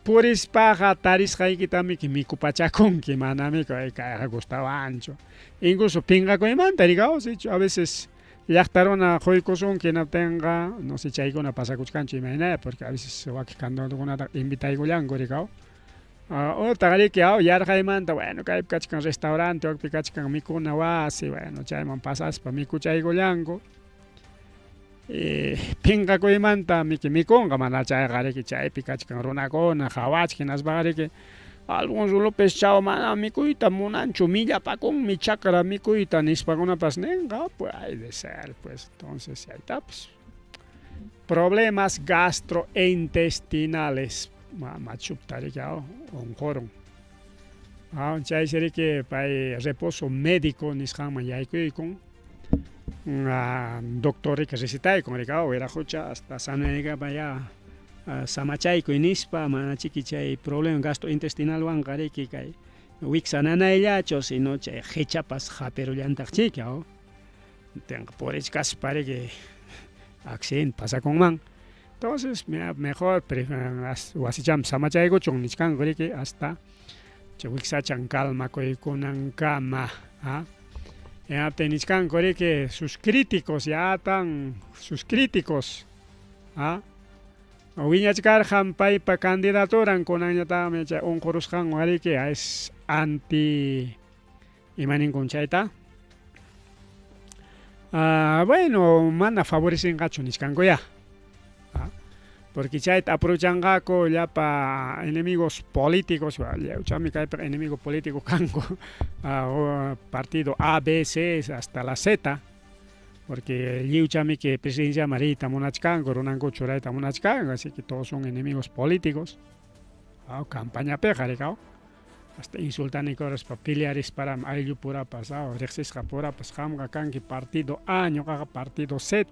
Purispaqa tarisqaykitamiki mikupachakunki, mana mikuy kayqa gustawanchu. Incluso pinqakuymanta rikaw, sichu a veces llaqta runa quykusunki hinaptinqa, no sé chaykuna pasakuchkanchu imaynaya, porque a veces wakin candidatunata invitaykullanku rikaw. Utaq riki aw yarqaymanta, bueno kaypi kachkan restaurante, wakpi kachkan mikuna wasi, bueno chayman pasaspa mikuchaykullanku. P'inqakuymanta miki mikunqa mana chayqa riki chaypi kachkan runakuna qhawachkan hinaspaqa riki Alfonso López Chau mana mikuyta munanchu millapakunmi chakra mikuyta nispakunapas ninqa puede ser pues entonces chaytapas problemas gastrointestinales machupta riki unqurun chaysi riki pay reposo médico nisqanman yaykuykun. Doctor riki recetaykun riki wiraqucha hasta sanaykama ya samachaykuy nispa mana chiki chay problema gastrointestinalwanqa riki kay wiksa nanayllachu sino chay qichapas hapirullantaq chiki tenqa purichkaspa riki accidente pasakunman entonces mejor wasichanpi samachaykuchun nichkanku riki hasta chay wiksachan calmakuykunankama. Hinaptin nichkanku riki sus críticos ya tan sus críticos wiñachkarqan paypa candidaturan kunanñataqmi chay unqurusqanwan riki es anti ima ninkun chayta bueno mana favorecenqachu nichkanku ya. Porque chayta aprovechanqaku llapa enemigos políticos, chaymi kaypiqa enemigo político kanku, partido A, B, C hasta la Z, porque lliwchamiki presidenciaman riyta munachkanku, runanku churayta munachkanku, así que todos son enemigos políticos. Campañapiqa rikaw. Hasta insultanikuraspa pelearisparam ayllupurapas riqsisqapurapas qamqa kanki partido A, ñuqaqa partido Z,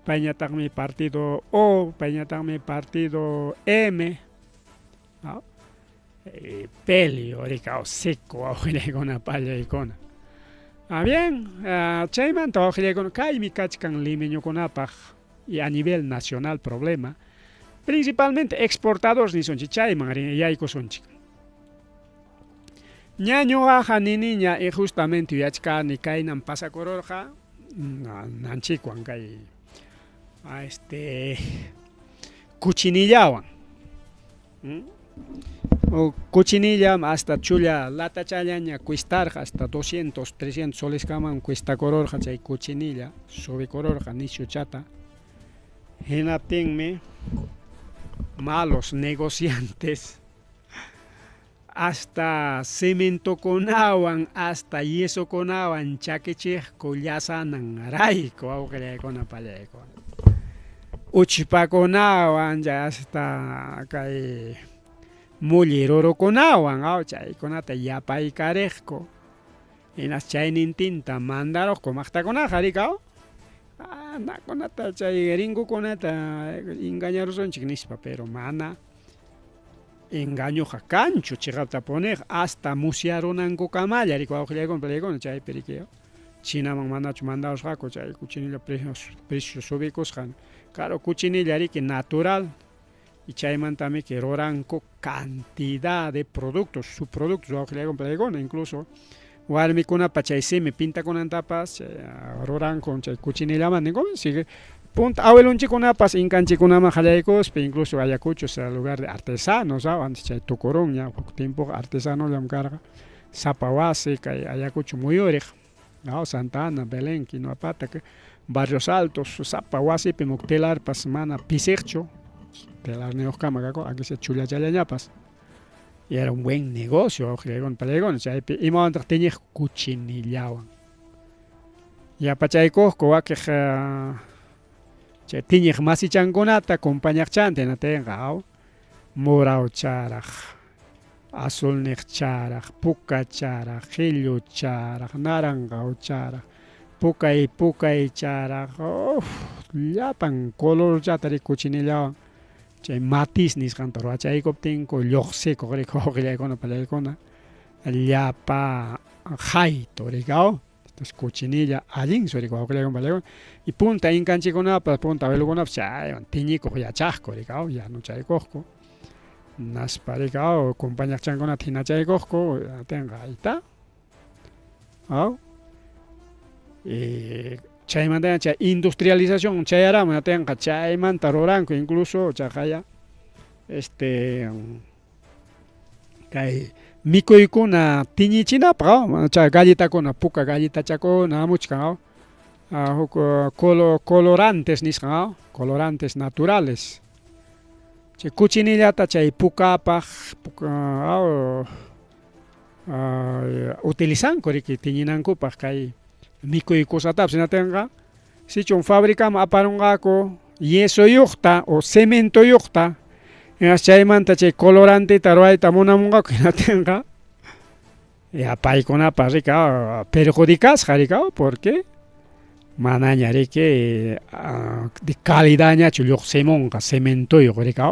payñataqmi partido O, payñataqmi partido M. Pelio rikaw seco wawqillaykuna pallaykuna. Bien, chaymanta wawqillaykuna kaymi kachkan limeñukunapaq y a nivel nacional problema, principalmente exportadores nisunchik chayman yaykusunchik. Ña ñuqaqa niniña y justamente yuyachkani kaynan pasakururqa nanchikwan kay este kuchinillawan. Cochinillam hasta chulla latachallaña cuestarqa hasta 200, 300 soleskamam cuestakururqa chay cochinilla subikururqa nishuchata. Hinaptinmi malos negociantes hasta cementokunawan hasta yesokunawan chakichiqku llasananrayku wawqillaykuna pallaykuna. Uchpakunawan chay hasta kay mulli rurukunawan aw chaykunata yapaykariqku. Hinas chaynintinta mandaruqku maqtakunaqa rikaw anakunata chay gringokunata engañarusunchik nispa pero mana engañoqa kanchu chiqaptapuniqa hasta musyarunankukamalla riki wawqillaykuna palaykuna chaypi riki Chinaman manachu mandarusqaku chay cochinilla precio subikusqan claro cochinilla riki natural y chaymantamiki ruranku cantidad de productos subproductos wawqillaykuna palaykuna incluso warmikunapa chay simi pintakunantapas ruranku chay cochinillamanta ninkum punta abuelonchikkunapas inkanchikkunaman qallaykuspa incluso Ayacucho es lugar de artesanos antes chay tukurunña huk tiempoqa artesanollam karqa sapa wasi kay Ayacucho muyuriq Santa Ana, Belén, Quinoapata, Barrios Altos sapa wasipim huk telarpas mana pisiqchu telarniyuqkama kaku aunque sea chullachallañapas y era un buen negocio wawqillaykuna palaykuna chaypi imawantaq tiñiqku cuchinillawan yapachaykuqku wakiq chay tiñiq masichankunata compañaqchanta hinatinqa aw murawcharaq azulniqcharaq pukacharaq qillucharaq naranqawcharaq pukay pukaycharaq uf llapan colorchata riki cuchinillawan chay matiz nisqanta ruwachaykuptinku lluqsikuq riki wawqillaykuna pallaykuna llapa qaytu riki aw entonces cochinilla allinsu riki wawqillaykuna pallaykuna y punta inkanchikkunapas punta abuelokunapas chaywan tiñikuq yachaqku riki aw yanuchaykuqku naspa riki aw compañaqchankunata hinachaykuqku atinqa ayta aw y chaymantaña chay industrialización chayaramun atinqa chaymanta ruranku incluso chaqaya este kay mikuykuna tiñichinapaq chay galletakuna puka galletachakuna hamuchkan aw huk colorantes nisqan aw colorantes naturales chay cochinillata chay pukapaq aw utilizanku riki tiñinankupaq kay mikuy cosatapas hinatinqa sichum fabricaman aparunqaku yesoyuqta o cementoyuqta hinas chaymanta chay coloranteta ruwayta munamunqaku hinatinqa ya paykunapas riki perjudicasqa riki porque manaña riki de calidadñachu lluqsimunqa cementoyuq riki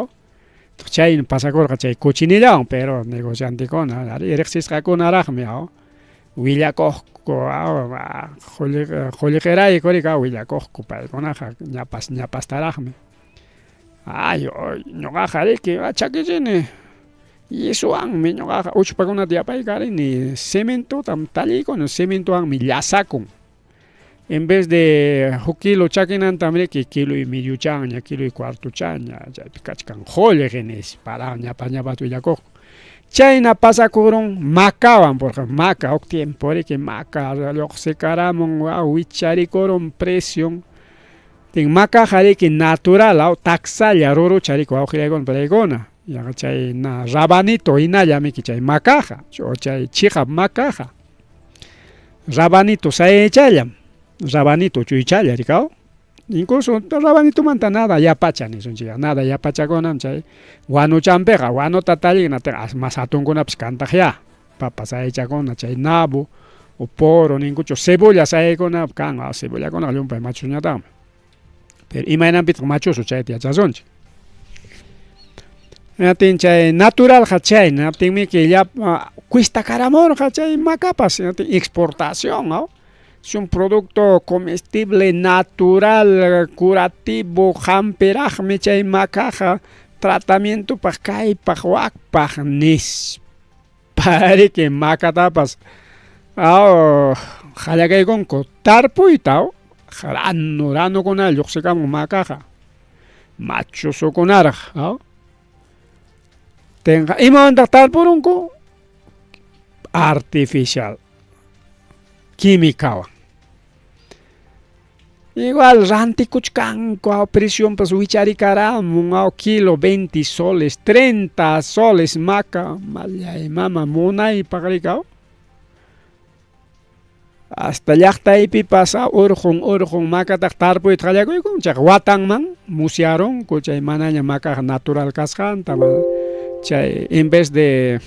Chayna pasakurqa chay cochinillawan pero negociantekuna arí riqsisqakunaraqmi aw willakuqku qullqirayku riki willakuqku paykunaqa ñapas ñapastaraqmi ay ñuqaqa riki chakichini yesowanmi ñuqaqa uchpakunata yapaykarini cementotam talliykuni cementowanmi llasakun En vez de huk kilo chakinantam riki kilo y mediochaña, kilo y cuartochaña, chaypi kachkan qullqi nispa ñapas ñapas willakuqku. Chayna pasakurun macawan, porque maca huk tiempo riki maca lluqsikaramun wicharikurun precion. Tin macaqa riki natural aw taksalla rurucha riki wawqillaykuna palaykuna. Yaqa chay na rabanito hinallamiki chay macaqa, chay chiqap macaqa. Rabanito sayaychallam, rabanito uchuychalla rikaw. Incluso rabanitomanta nada yapacha nisunchik, nada yapachakunam chay wanuchampiqa, wanuta tallin mas hatunkunapas kantaqyá, papa sayaychakuna chay nabo o poro ninkuchu, cebolla sayaykuna kan, cebollakunaqa llumpay machuñataqmi. Pero imaynanpitaq machusu chayta yachasunchik. Hinaptin chay naturalqa chay, hinaptinmiki llapa cuestakaramurqa chay macapas, hinaptin exportación aw, es un producto comestible natural, curativo, hampiraqmi chay macaqa tratamientopaq kaypaq wakpaq nispa riki macatapas aw qallakaykunku tarpuyta aw ranu ranukuna lluqsikamun macaqa machusukunaraq aw. Tinqa imawantaq tarpurunku? Artificial químicawan. Igual rantikuchkanku aw precionpas wicharikaramun aw kilo 20 soles, 30 soles maca mallay mama munaypaq rikaw. Hasta llaqtaypipas urqun urqun makataq tarpuyta qallakuykun chayqa watanman musyarunku chay manaña makaqa natural kasqanta chay en vez de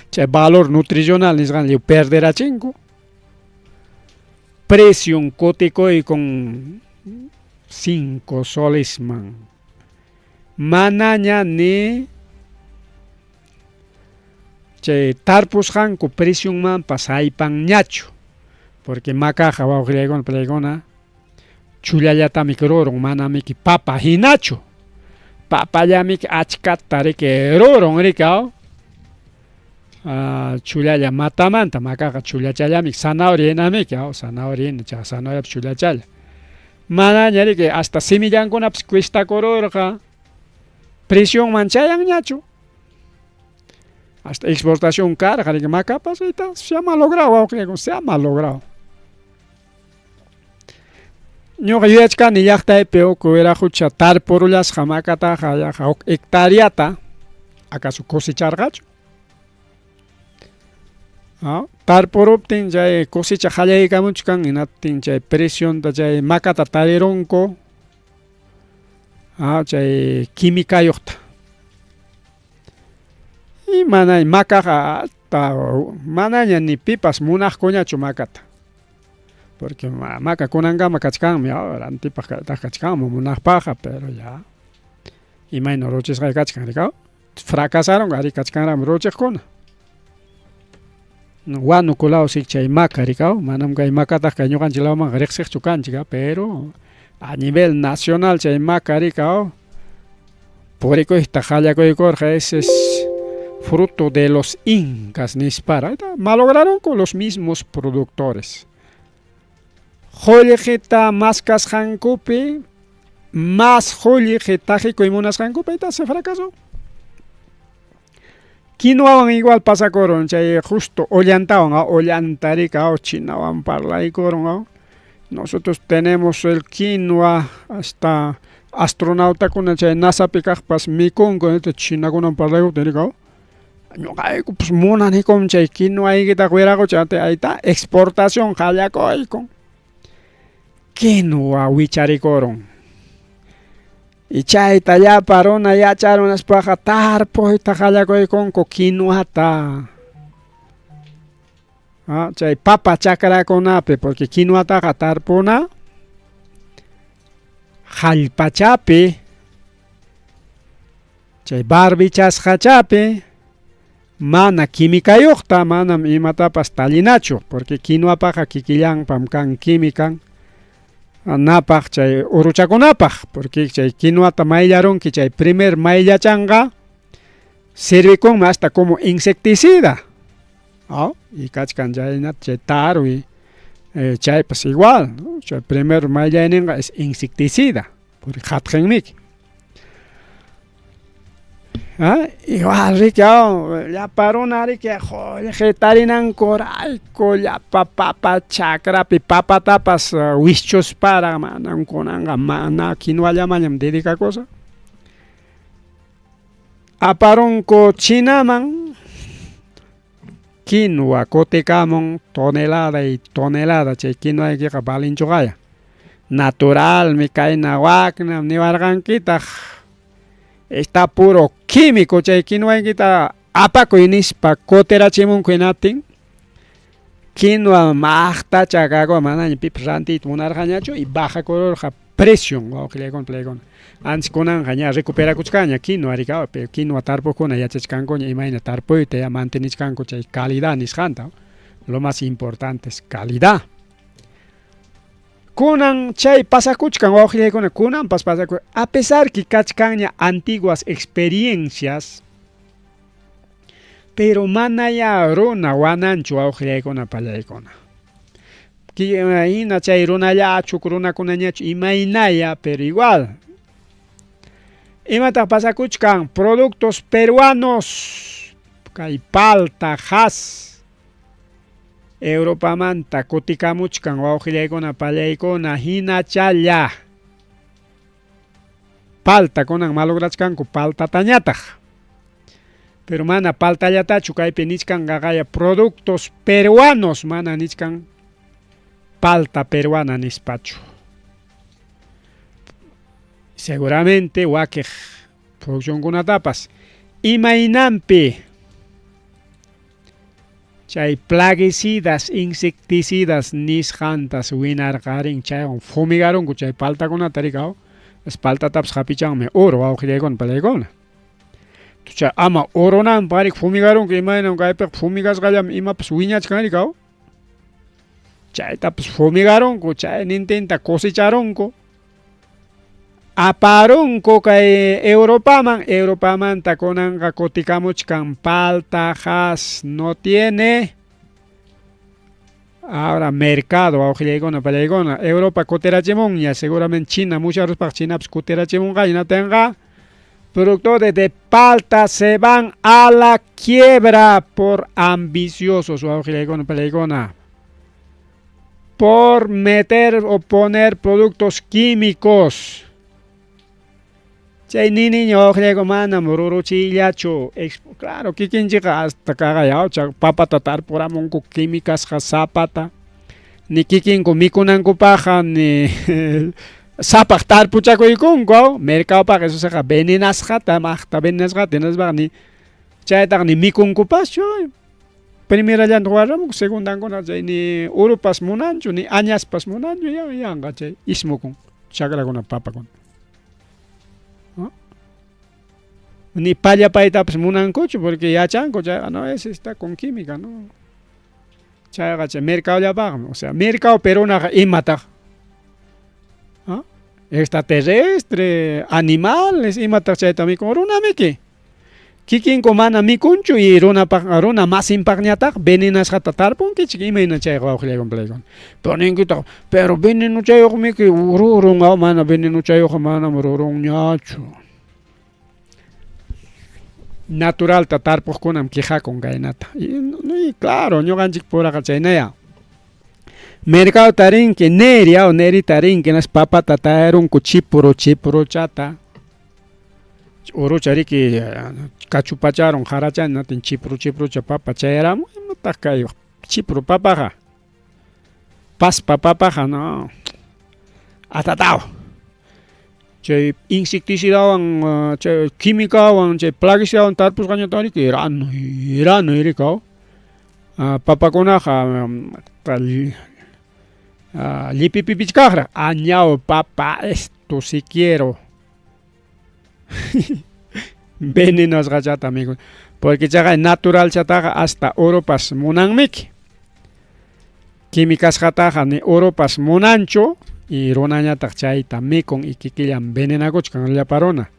chay valor nutricional nisqan lliw perderachinku. Precion kutikuykun 5 solesman. Manaña ni chay tarpusqanku precionmanpas haypanñachu porque makaqa wawqillaykuna palaykuna chullallatami rurun manamiki papa hinachu papallamiki achkata riki rurun riki aw chullalla matamanta makaqa chullachallamiki zanahoria hinamiki aw zanahoria hina chay zanahoriapas chullachalla manaña riki hasta semillankunapas cuestakururqa precionman chayanñachu hasta exportación karqa riki makapas ahorita se ha malogrado wawqillaykuna se ha malogrado. Ñuqa yuyachkani llaqtaypi huk wiraqucha tarpurullasqa makataqa yaqa huk hectareata acaso cosecharqachu? Tarpuruptin chay cosecha qallaykamuchkan hinaptin chay precionta chay makata tarirunku chay quimicayuqta. Y mana makaqa manaña ni pipas munaqkuñachu makata. Porque maka kunankama kachkanmi rantipaq kaytaq kachkanmi munaqpaqqa pero ya imayna ruchisqay kachkan rikaw fracasaron ari kachkanraqmi ruchiqkuna. Huánuco law sik chay maka rikaw manam kay makataq kay ñuqanchik lawmanqa riqsiqchu kanchik pero a nivel nacional chay maka rikaw purikuyta qallakuykurqa ese es fruto de los incas nispara malograronku los mismos productores. Qullqita maskasqankupi más qullqi taqikuy munasqankupi ahí se fracasó. Quinoawan igual pasakurun chay justo Ollantawan Ollanta rika chinawan parlaykurun nosotros tenemos el quinoa hasta astronautakuna chay NASApi kaqpas mikunku chinakunawan parlaykuptin rika ñuqaykupas munanikum chay quinoaykitaqa wiraqucha ahí está exportación qallakuyku. Quinoa wicharikurun. Y chayta llapa runa yacharun nispaqa tarpuyta qallakuykunku quinoata. Chay papa chakrakunapi porque quinoataqa tarpuna hallpachapi chay barbichasqachapi mana quimicayuqta manam imatapas tallinachu porque quinoapaqa kikillanpam kan químican napaq chay uruchakunapaq porque chay quinoata mayllarunki chay primer mayllachanqa servikunmi hasta como insecticida. Y kachkan chaynata chay tarwi chaypas igual chay primer mayllayninqa es insecticida porque qatqinmiki. Igual riki llapa runa riki qullqi tarinankurayku llapa papa chakrapi papatapas wischusparaq manam kunanqa mana quinoallamañam dedicakusaq. Aparunku Chinaman quinoa kutikamun tonelada y tonelada chay quinoaykiqa valinchuqaya. Naturalmi kayna waknam niwarqankitaq está puro químico chay quinoaykita apakuy nispa kutirachimunku hinaptin quinoa maqtacha kakua manaña pipas rantiyta munarqañachu y bajakururqa precion wawqillaykuna palaykuna. Antes kunanqa ña recuperakuchkanña quinoa rikaw pero quinoa tarpuqkuna yachachkankuña imayna tarpuyta ya mantenichkanku chay calidad nisqanta. Lo más importante es calidad. Kunan chay pasakuchkan wawqillaykuna kunanpas pasaku a pesar que kachkanña antiguas experiencias pero manaya runa wananchu wawqillaykuna palaykuna. Hina chay runallachu runakunañachu imaynaya pero igual. Imataq pasakuchkan? Productos peruanos kay palta, has Europamanta kutikamuchkan wawqillaykuna pallaykuna hinachalla palta kunan malograchkanku paltatañataq. Pero mana paltallatachu kaypi nichkan qaqaya productos peruanos mana nichkan palta peruana nispachu. Seguramente wakiq produccionkunatapas imaynanpi chay plaguicidas, insecticidas nisqantas winarqarin chaywan fumigarunku chay paltakunata rikaw paltatapas hapichanmi oro wawqillaykuna palaykuna. Chay ama urunanpaq arik fumigarunku imaynam kaypiqa fumigasqallami imapas wiñachkan rikaw. Chaytapas fumigarunku chaynintinta cosecharunku. Aparunku kay Europaman, Europamanta kunanqa kutikamuchkan palta, has no tiene. Ahora mercado wawqillaykuna pallaykuna Europa kutirachimunña seguramente China musyaruspaq Chinapas kutirachimunqa hinaptinqa productores de palta se van a la quiebra por ambiciosos wawqillaykuna pallaykuna. Por meter o poner productos químicos. Chay niniña wawqillayku manam ruruchiyllachu. Claro, kikinchikqa hasta kaqaya papata tarpuramunku químicasqa zapata. Ni kikinku mikunankupaqqa ni sapaq tarpuchakuykunku. Mercadopaqqa eso siqa venenasqata maqta venenasqata hinaspaqa ni chaytaqa ni mikunkupaschu. Primerallanta warramunku segundankuna chay ni urupas munanchu ni añaspas munanchu yanqa chay ismukun chakrakuna papakuna. Ni pallapaytapas munankuchu porque yachanku chayqa no ese está con química no. Chayqa chay mercadollapaqmi, o sea, mercado peruanaqa imataq? ¿Ah? Extraterrestre, animales, imataq chayta mikun runamiki. Kikinku mana mikunchu y runapaq runa masinpaqñataq venenasqata tarpunkichik imayna chayqa wawqillaykuna palaykuna. Pero ninkitaq, pero venenuchayuqmiki rurun mana venenuchayuqqa manam rurunñachu. Naturalta tarpuqkunam quejakun kaynata. Y, claro, ñuqanchik puraqa chaynaya. Mercado tarinki neri aw neri tarinki nas papata tayrunku chipuru chipuruchata. Urucha riki kachupacharun qarachani natin chipru chiprucha papa chayaramun imataq kay chipru papaqa. Paspa papaqa no. Atataw. Chay insecticidawan chay químicawan chay plaguicidawan tarpusqañataq riki ranu ranu rikaw. Papakunaqa llipipipichkaqraq añaw papa esto si quiero. Venenosqachata mikun. Porque chayqa naturalchataqa hasta urupas munanmiki. Químicasqataqa ni urupas munanchu y runañataq chayta mikun y kikillan venenakuchkan llapa runa.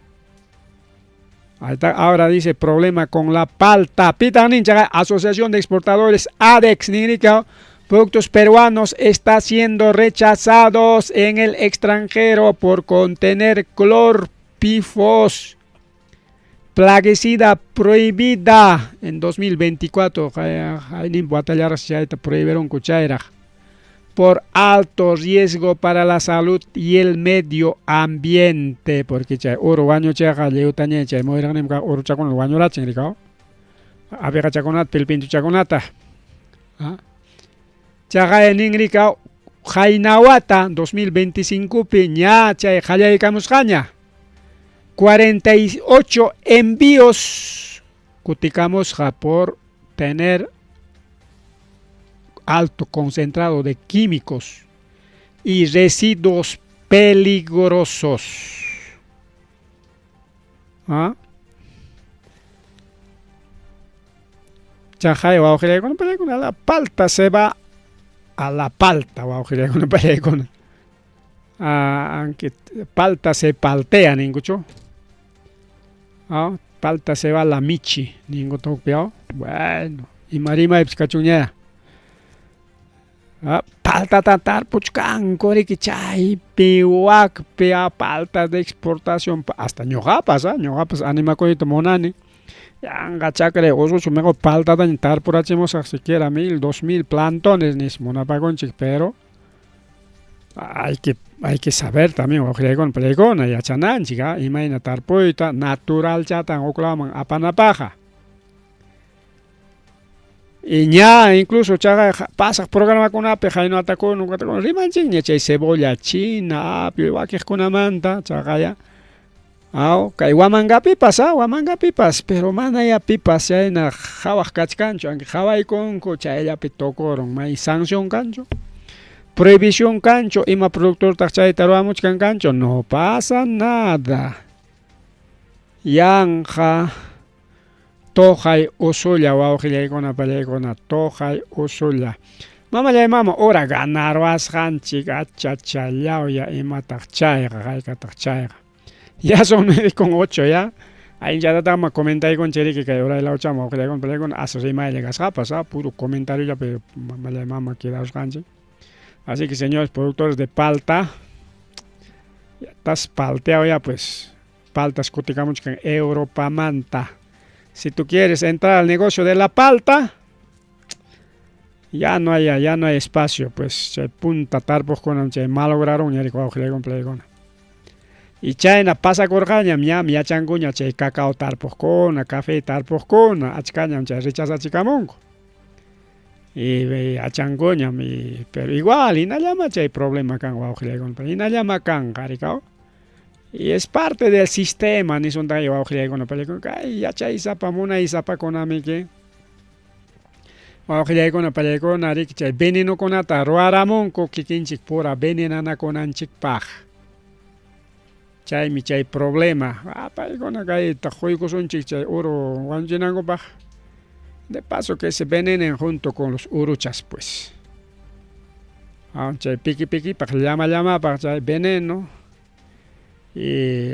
Ahora dice problema con la palta. Pitaq nin chayqa Asociación de Exportadores ADEX ninrika productos peruanos está siendo rechazados en el extranjero por contener clorpifos. Plaguicida prohibida en 2024 chayta prohibieron chayraq por alto riesgo para la salud y el medio ambiente porque chay uru wañuchayqa lliwtaña chay muyraqninmi uruchakuna wañurachin rikaw abejachakunata pilpintuchakunata. Chaqay nin rikaw qayna wata 2025pi ña chay qallaykamusqaña 48 envíos kutikamusqa por tener alto concentrado de químicos y residuos peligrosos. ¿Ah? Chaqay wawqillaykuna pallaykuna la palta se va a la palta wawqillaykuna pallaykuna. Aunque palta se paltea ninkuchu. Ah, palta se va a la michi ninku tukpiaw. Bueno, ima rimaypis kachunña. Ah, palta. Paltata tarpuchkanku riki chaypi wakpi a palta de exportación hasta ñuqapas a ñuqapas animakuyta munani yanqa chakray usuchu mejor paltataña tarpurachimusaq siquiera 1000 2000 plantones nis munapakunchik pero hay que hay que saber también wawqillaykuna palaykuna yachananchik a imayna tarpuyta naturalchatan huk lawman apanapaqqa. Y ña incluso chaqa pasaq programakunapi haynuatakuna ukatakuna rimanchikña chay cebolla china apio wakiqkunamanta chaqaya aw kay Huamangapipas a Huamangapipas pero manaya pipas chayna qhawaq kachkanchu aunque qhawaykunku chayllapi tukurun may sanción kanchu prohibición kanchu ima productortaq chayta ruwamuchkan kanchu no pasa nada yanqa Tuqay usulla wawqillaykuna pallaykuna tuqay usulla. Mamallay mama ura ganarwasqanchik achachallawya imataq chayqa haykataq chayqa. Ya son nueve con ocho ya. Allinchatataqma comentaykunchik riki kay uray lawchama wawqillaykuna pallaykuna as rimaylla kasqapas a puro comentariollapi mamallay mama quedarusqanchik. Así que señores productores de palta, ya estás palteado ya pues. Paltas kutikamuchkan Europamanta. Si tú quieres entrar al negocio de la palta, ya no hay, ya no hay espacio, pues chay punta tarpuqkunam chay malograron ña wawqillaykuna palaykuna. Y chayna pasakurqañam ñam yachankuña chay cacao tarpuqkuna, café tarpuqkuna, achkañam chay rechazachikamunku. Y yachankuñam y pero igual hinallama chay problema kan wawqillaykuna, hinallama kanqa rikaw. Y es parte del sistema nisunta wawqillaykuna palaykuna kay yachaysapa munaysapakunamiki wawqillaykuna palaykuna riki chay venenokunata ruwaramunku kikinchik pura venenanakunanchikpaq. Chaymi chay problema. Ah, paykuna kayta quykusunchik chay uru wañuchinankupaq. De paso que se venenen junto con los uruchas pues. Ah, chay piki pikipaq llama llamapaq chay veneno. Y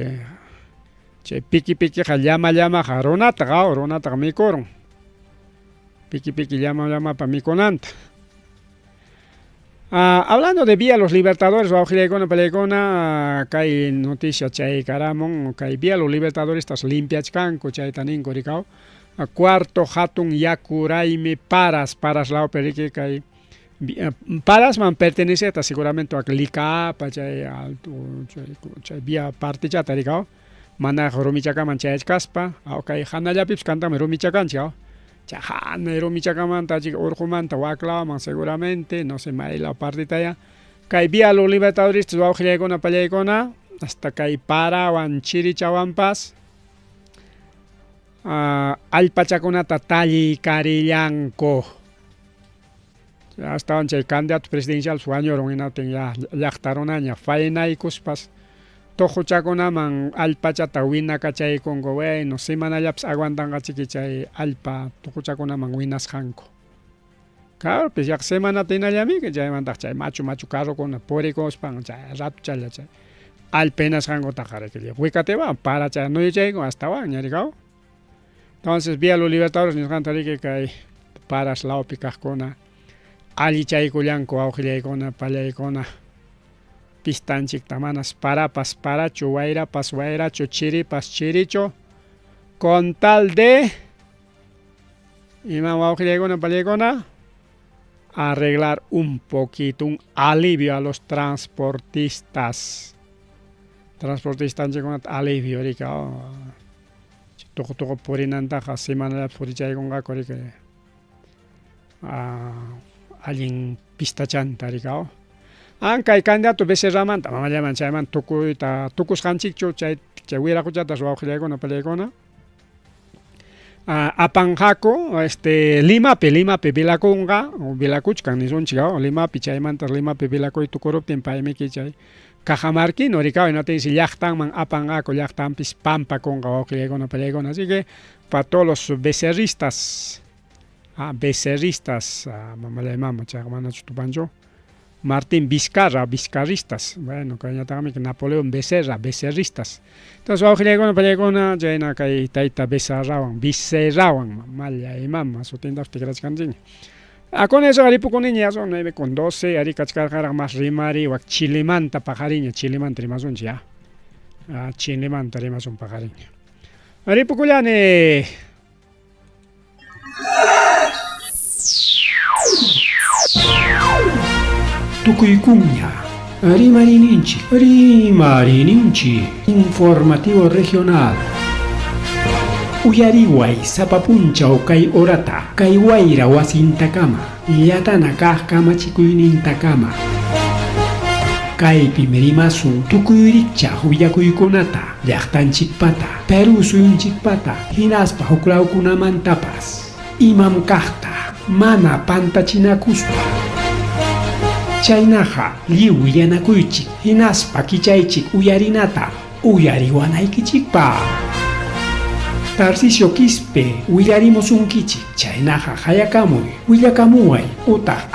chay piki pikiqa llama llamaqa runataqa runataqa mikurun. Piki piki llama llamapa mikunanta. Ah, hablando de Vía Los Libertadores, wawqillaykuna palaykuna, kay noticia chaykaramun, kay Vía Los Libertadorestas limpiachkanku chayta ninku rikaw. Cuarto hatun yaku raymi Paras, Paras lawpi riki kay Parasman perteneceta seguramente wak Licapa chay alto chay, chay vía partichata rikaw manaraq Rumichakaman chayachkaspa aw kay hanallapipas kantami Rumichakanchik aw chay hanay Rumichakamanta chik urqumanta waklawaman seguramente no sé maylaw partitaya kay Vía Los Libertadoristas wawqillaykuna pallaykuna hasta kay Parawan Chirichawanpas allpachakunata talliykarillanku. Astawan chay candidato presidencial wañurun hinaptin ya llaqta runaña faenaykuspas tuquchakunaman allpachata winakachaykunku bueno semanallapas aguantanqachiki chay allpa tuquchakunaman winasqanku. Claro, pues yaqa semanata hinallamiki chaymantaq chay machu machu carrokuna purikuspan chay ratuchalla chay allpa hinasqankutaqa riki wikatiwan paracha nuyuchayku astawan ña rikaw. Entonces Vía Los Libertadores nisqanta riki kay Paras lawpi kaqkuna allichaykullanku wawqillaykuna pallaykuna pistanchikta manas parapas parachu wayrapas wayrachu chiripas chirichu con tal de ima wawqillaykuna pallaykuna arreglar un poquito un alivio a los transportistas transportistanchikkunata alivio riki tuqu tuqu purinantaqa semanallapi purichaykunqaku riki allin pistachanta rikaw. Kay candidato Becerramanta mamallaman chayman tukuyta tukusqanchikchu chay chay wiraquchata wawqillaykuna pallaykuna apanqaku este Limapi Limapi vilakunqa vilakuchkan nisunchik Limapi chaymanta Limapi vilakuy tukuruptin paymiki chay Cajamarquino rikaw hinaptinsi llaqtanman apanqaku llaqtanpis pampakunqa wawqillaykuna pallaykuna así que para todos los becerristas becerristas mamallay mama chayqa manachu tupanchu Martín Vizcarra, Vizcarristas, bueno, kayñataqmi Napoleón Becerra, Becerristas. Entonces wawqillaykuna pallaykuna chayna kay tayta Becerrawan, Becerrawan mamallay mama sutintapas tikrachkanchikña. Ah, con eso ripukuniña, son 9 con 12, ari kachkarqaraq mas rimari wak Chilemanta paqariña, Chilemanta rimasunchik ya. Ah, Chilemanta rimasun paqariña. Ripukullani. Tukuykunña. Rimarininchik, rimarininchik. Informativo regional. Uyariway sapa punchaw kay horata, kay wayra wasintakama, llatana kaq kamachikuynintakama. Kaypim rimasun tukuy rikchaq willakuykunata, llaqtanchikpata, Perú suyunchikpata, hinaspa huklawkunamantapas. Imam kaqta, mana pantachinakuspa. Chaynaqa lliw willanakuychik, hinaspa kichaychik uyarinata, uyariwanaykichikpaq. Tarcisio Quispe willarimusunkichik, chaynaqa hayakamuy, willakamuway utaq.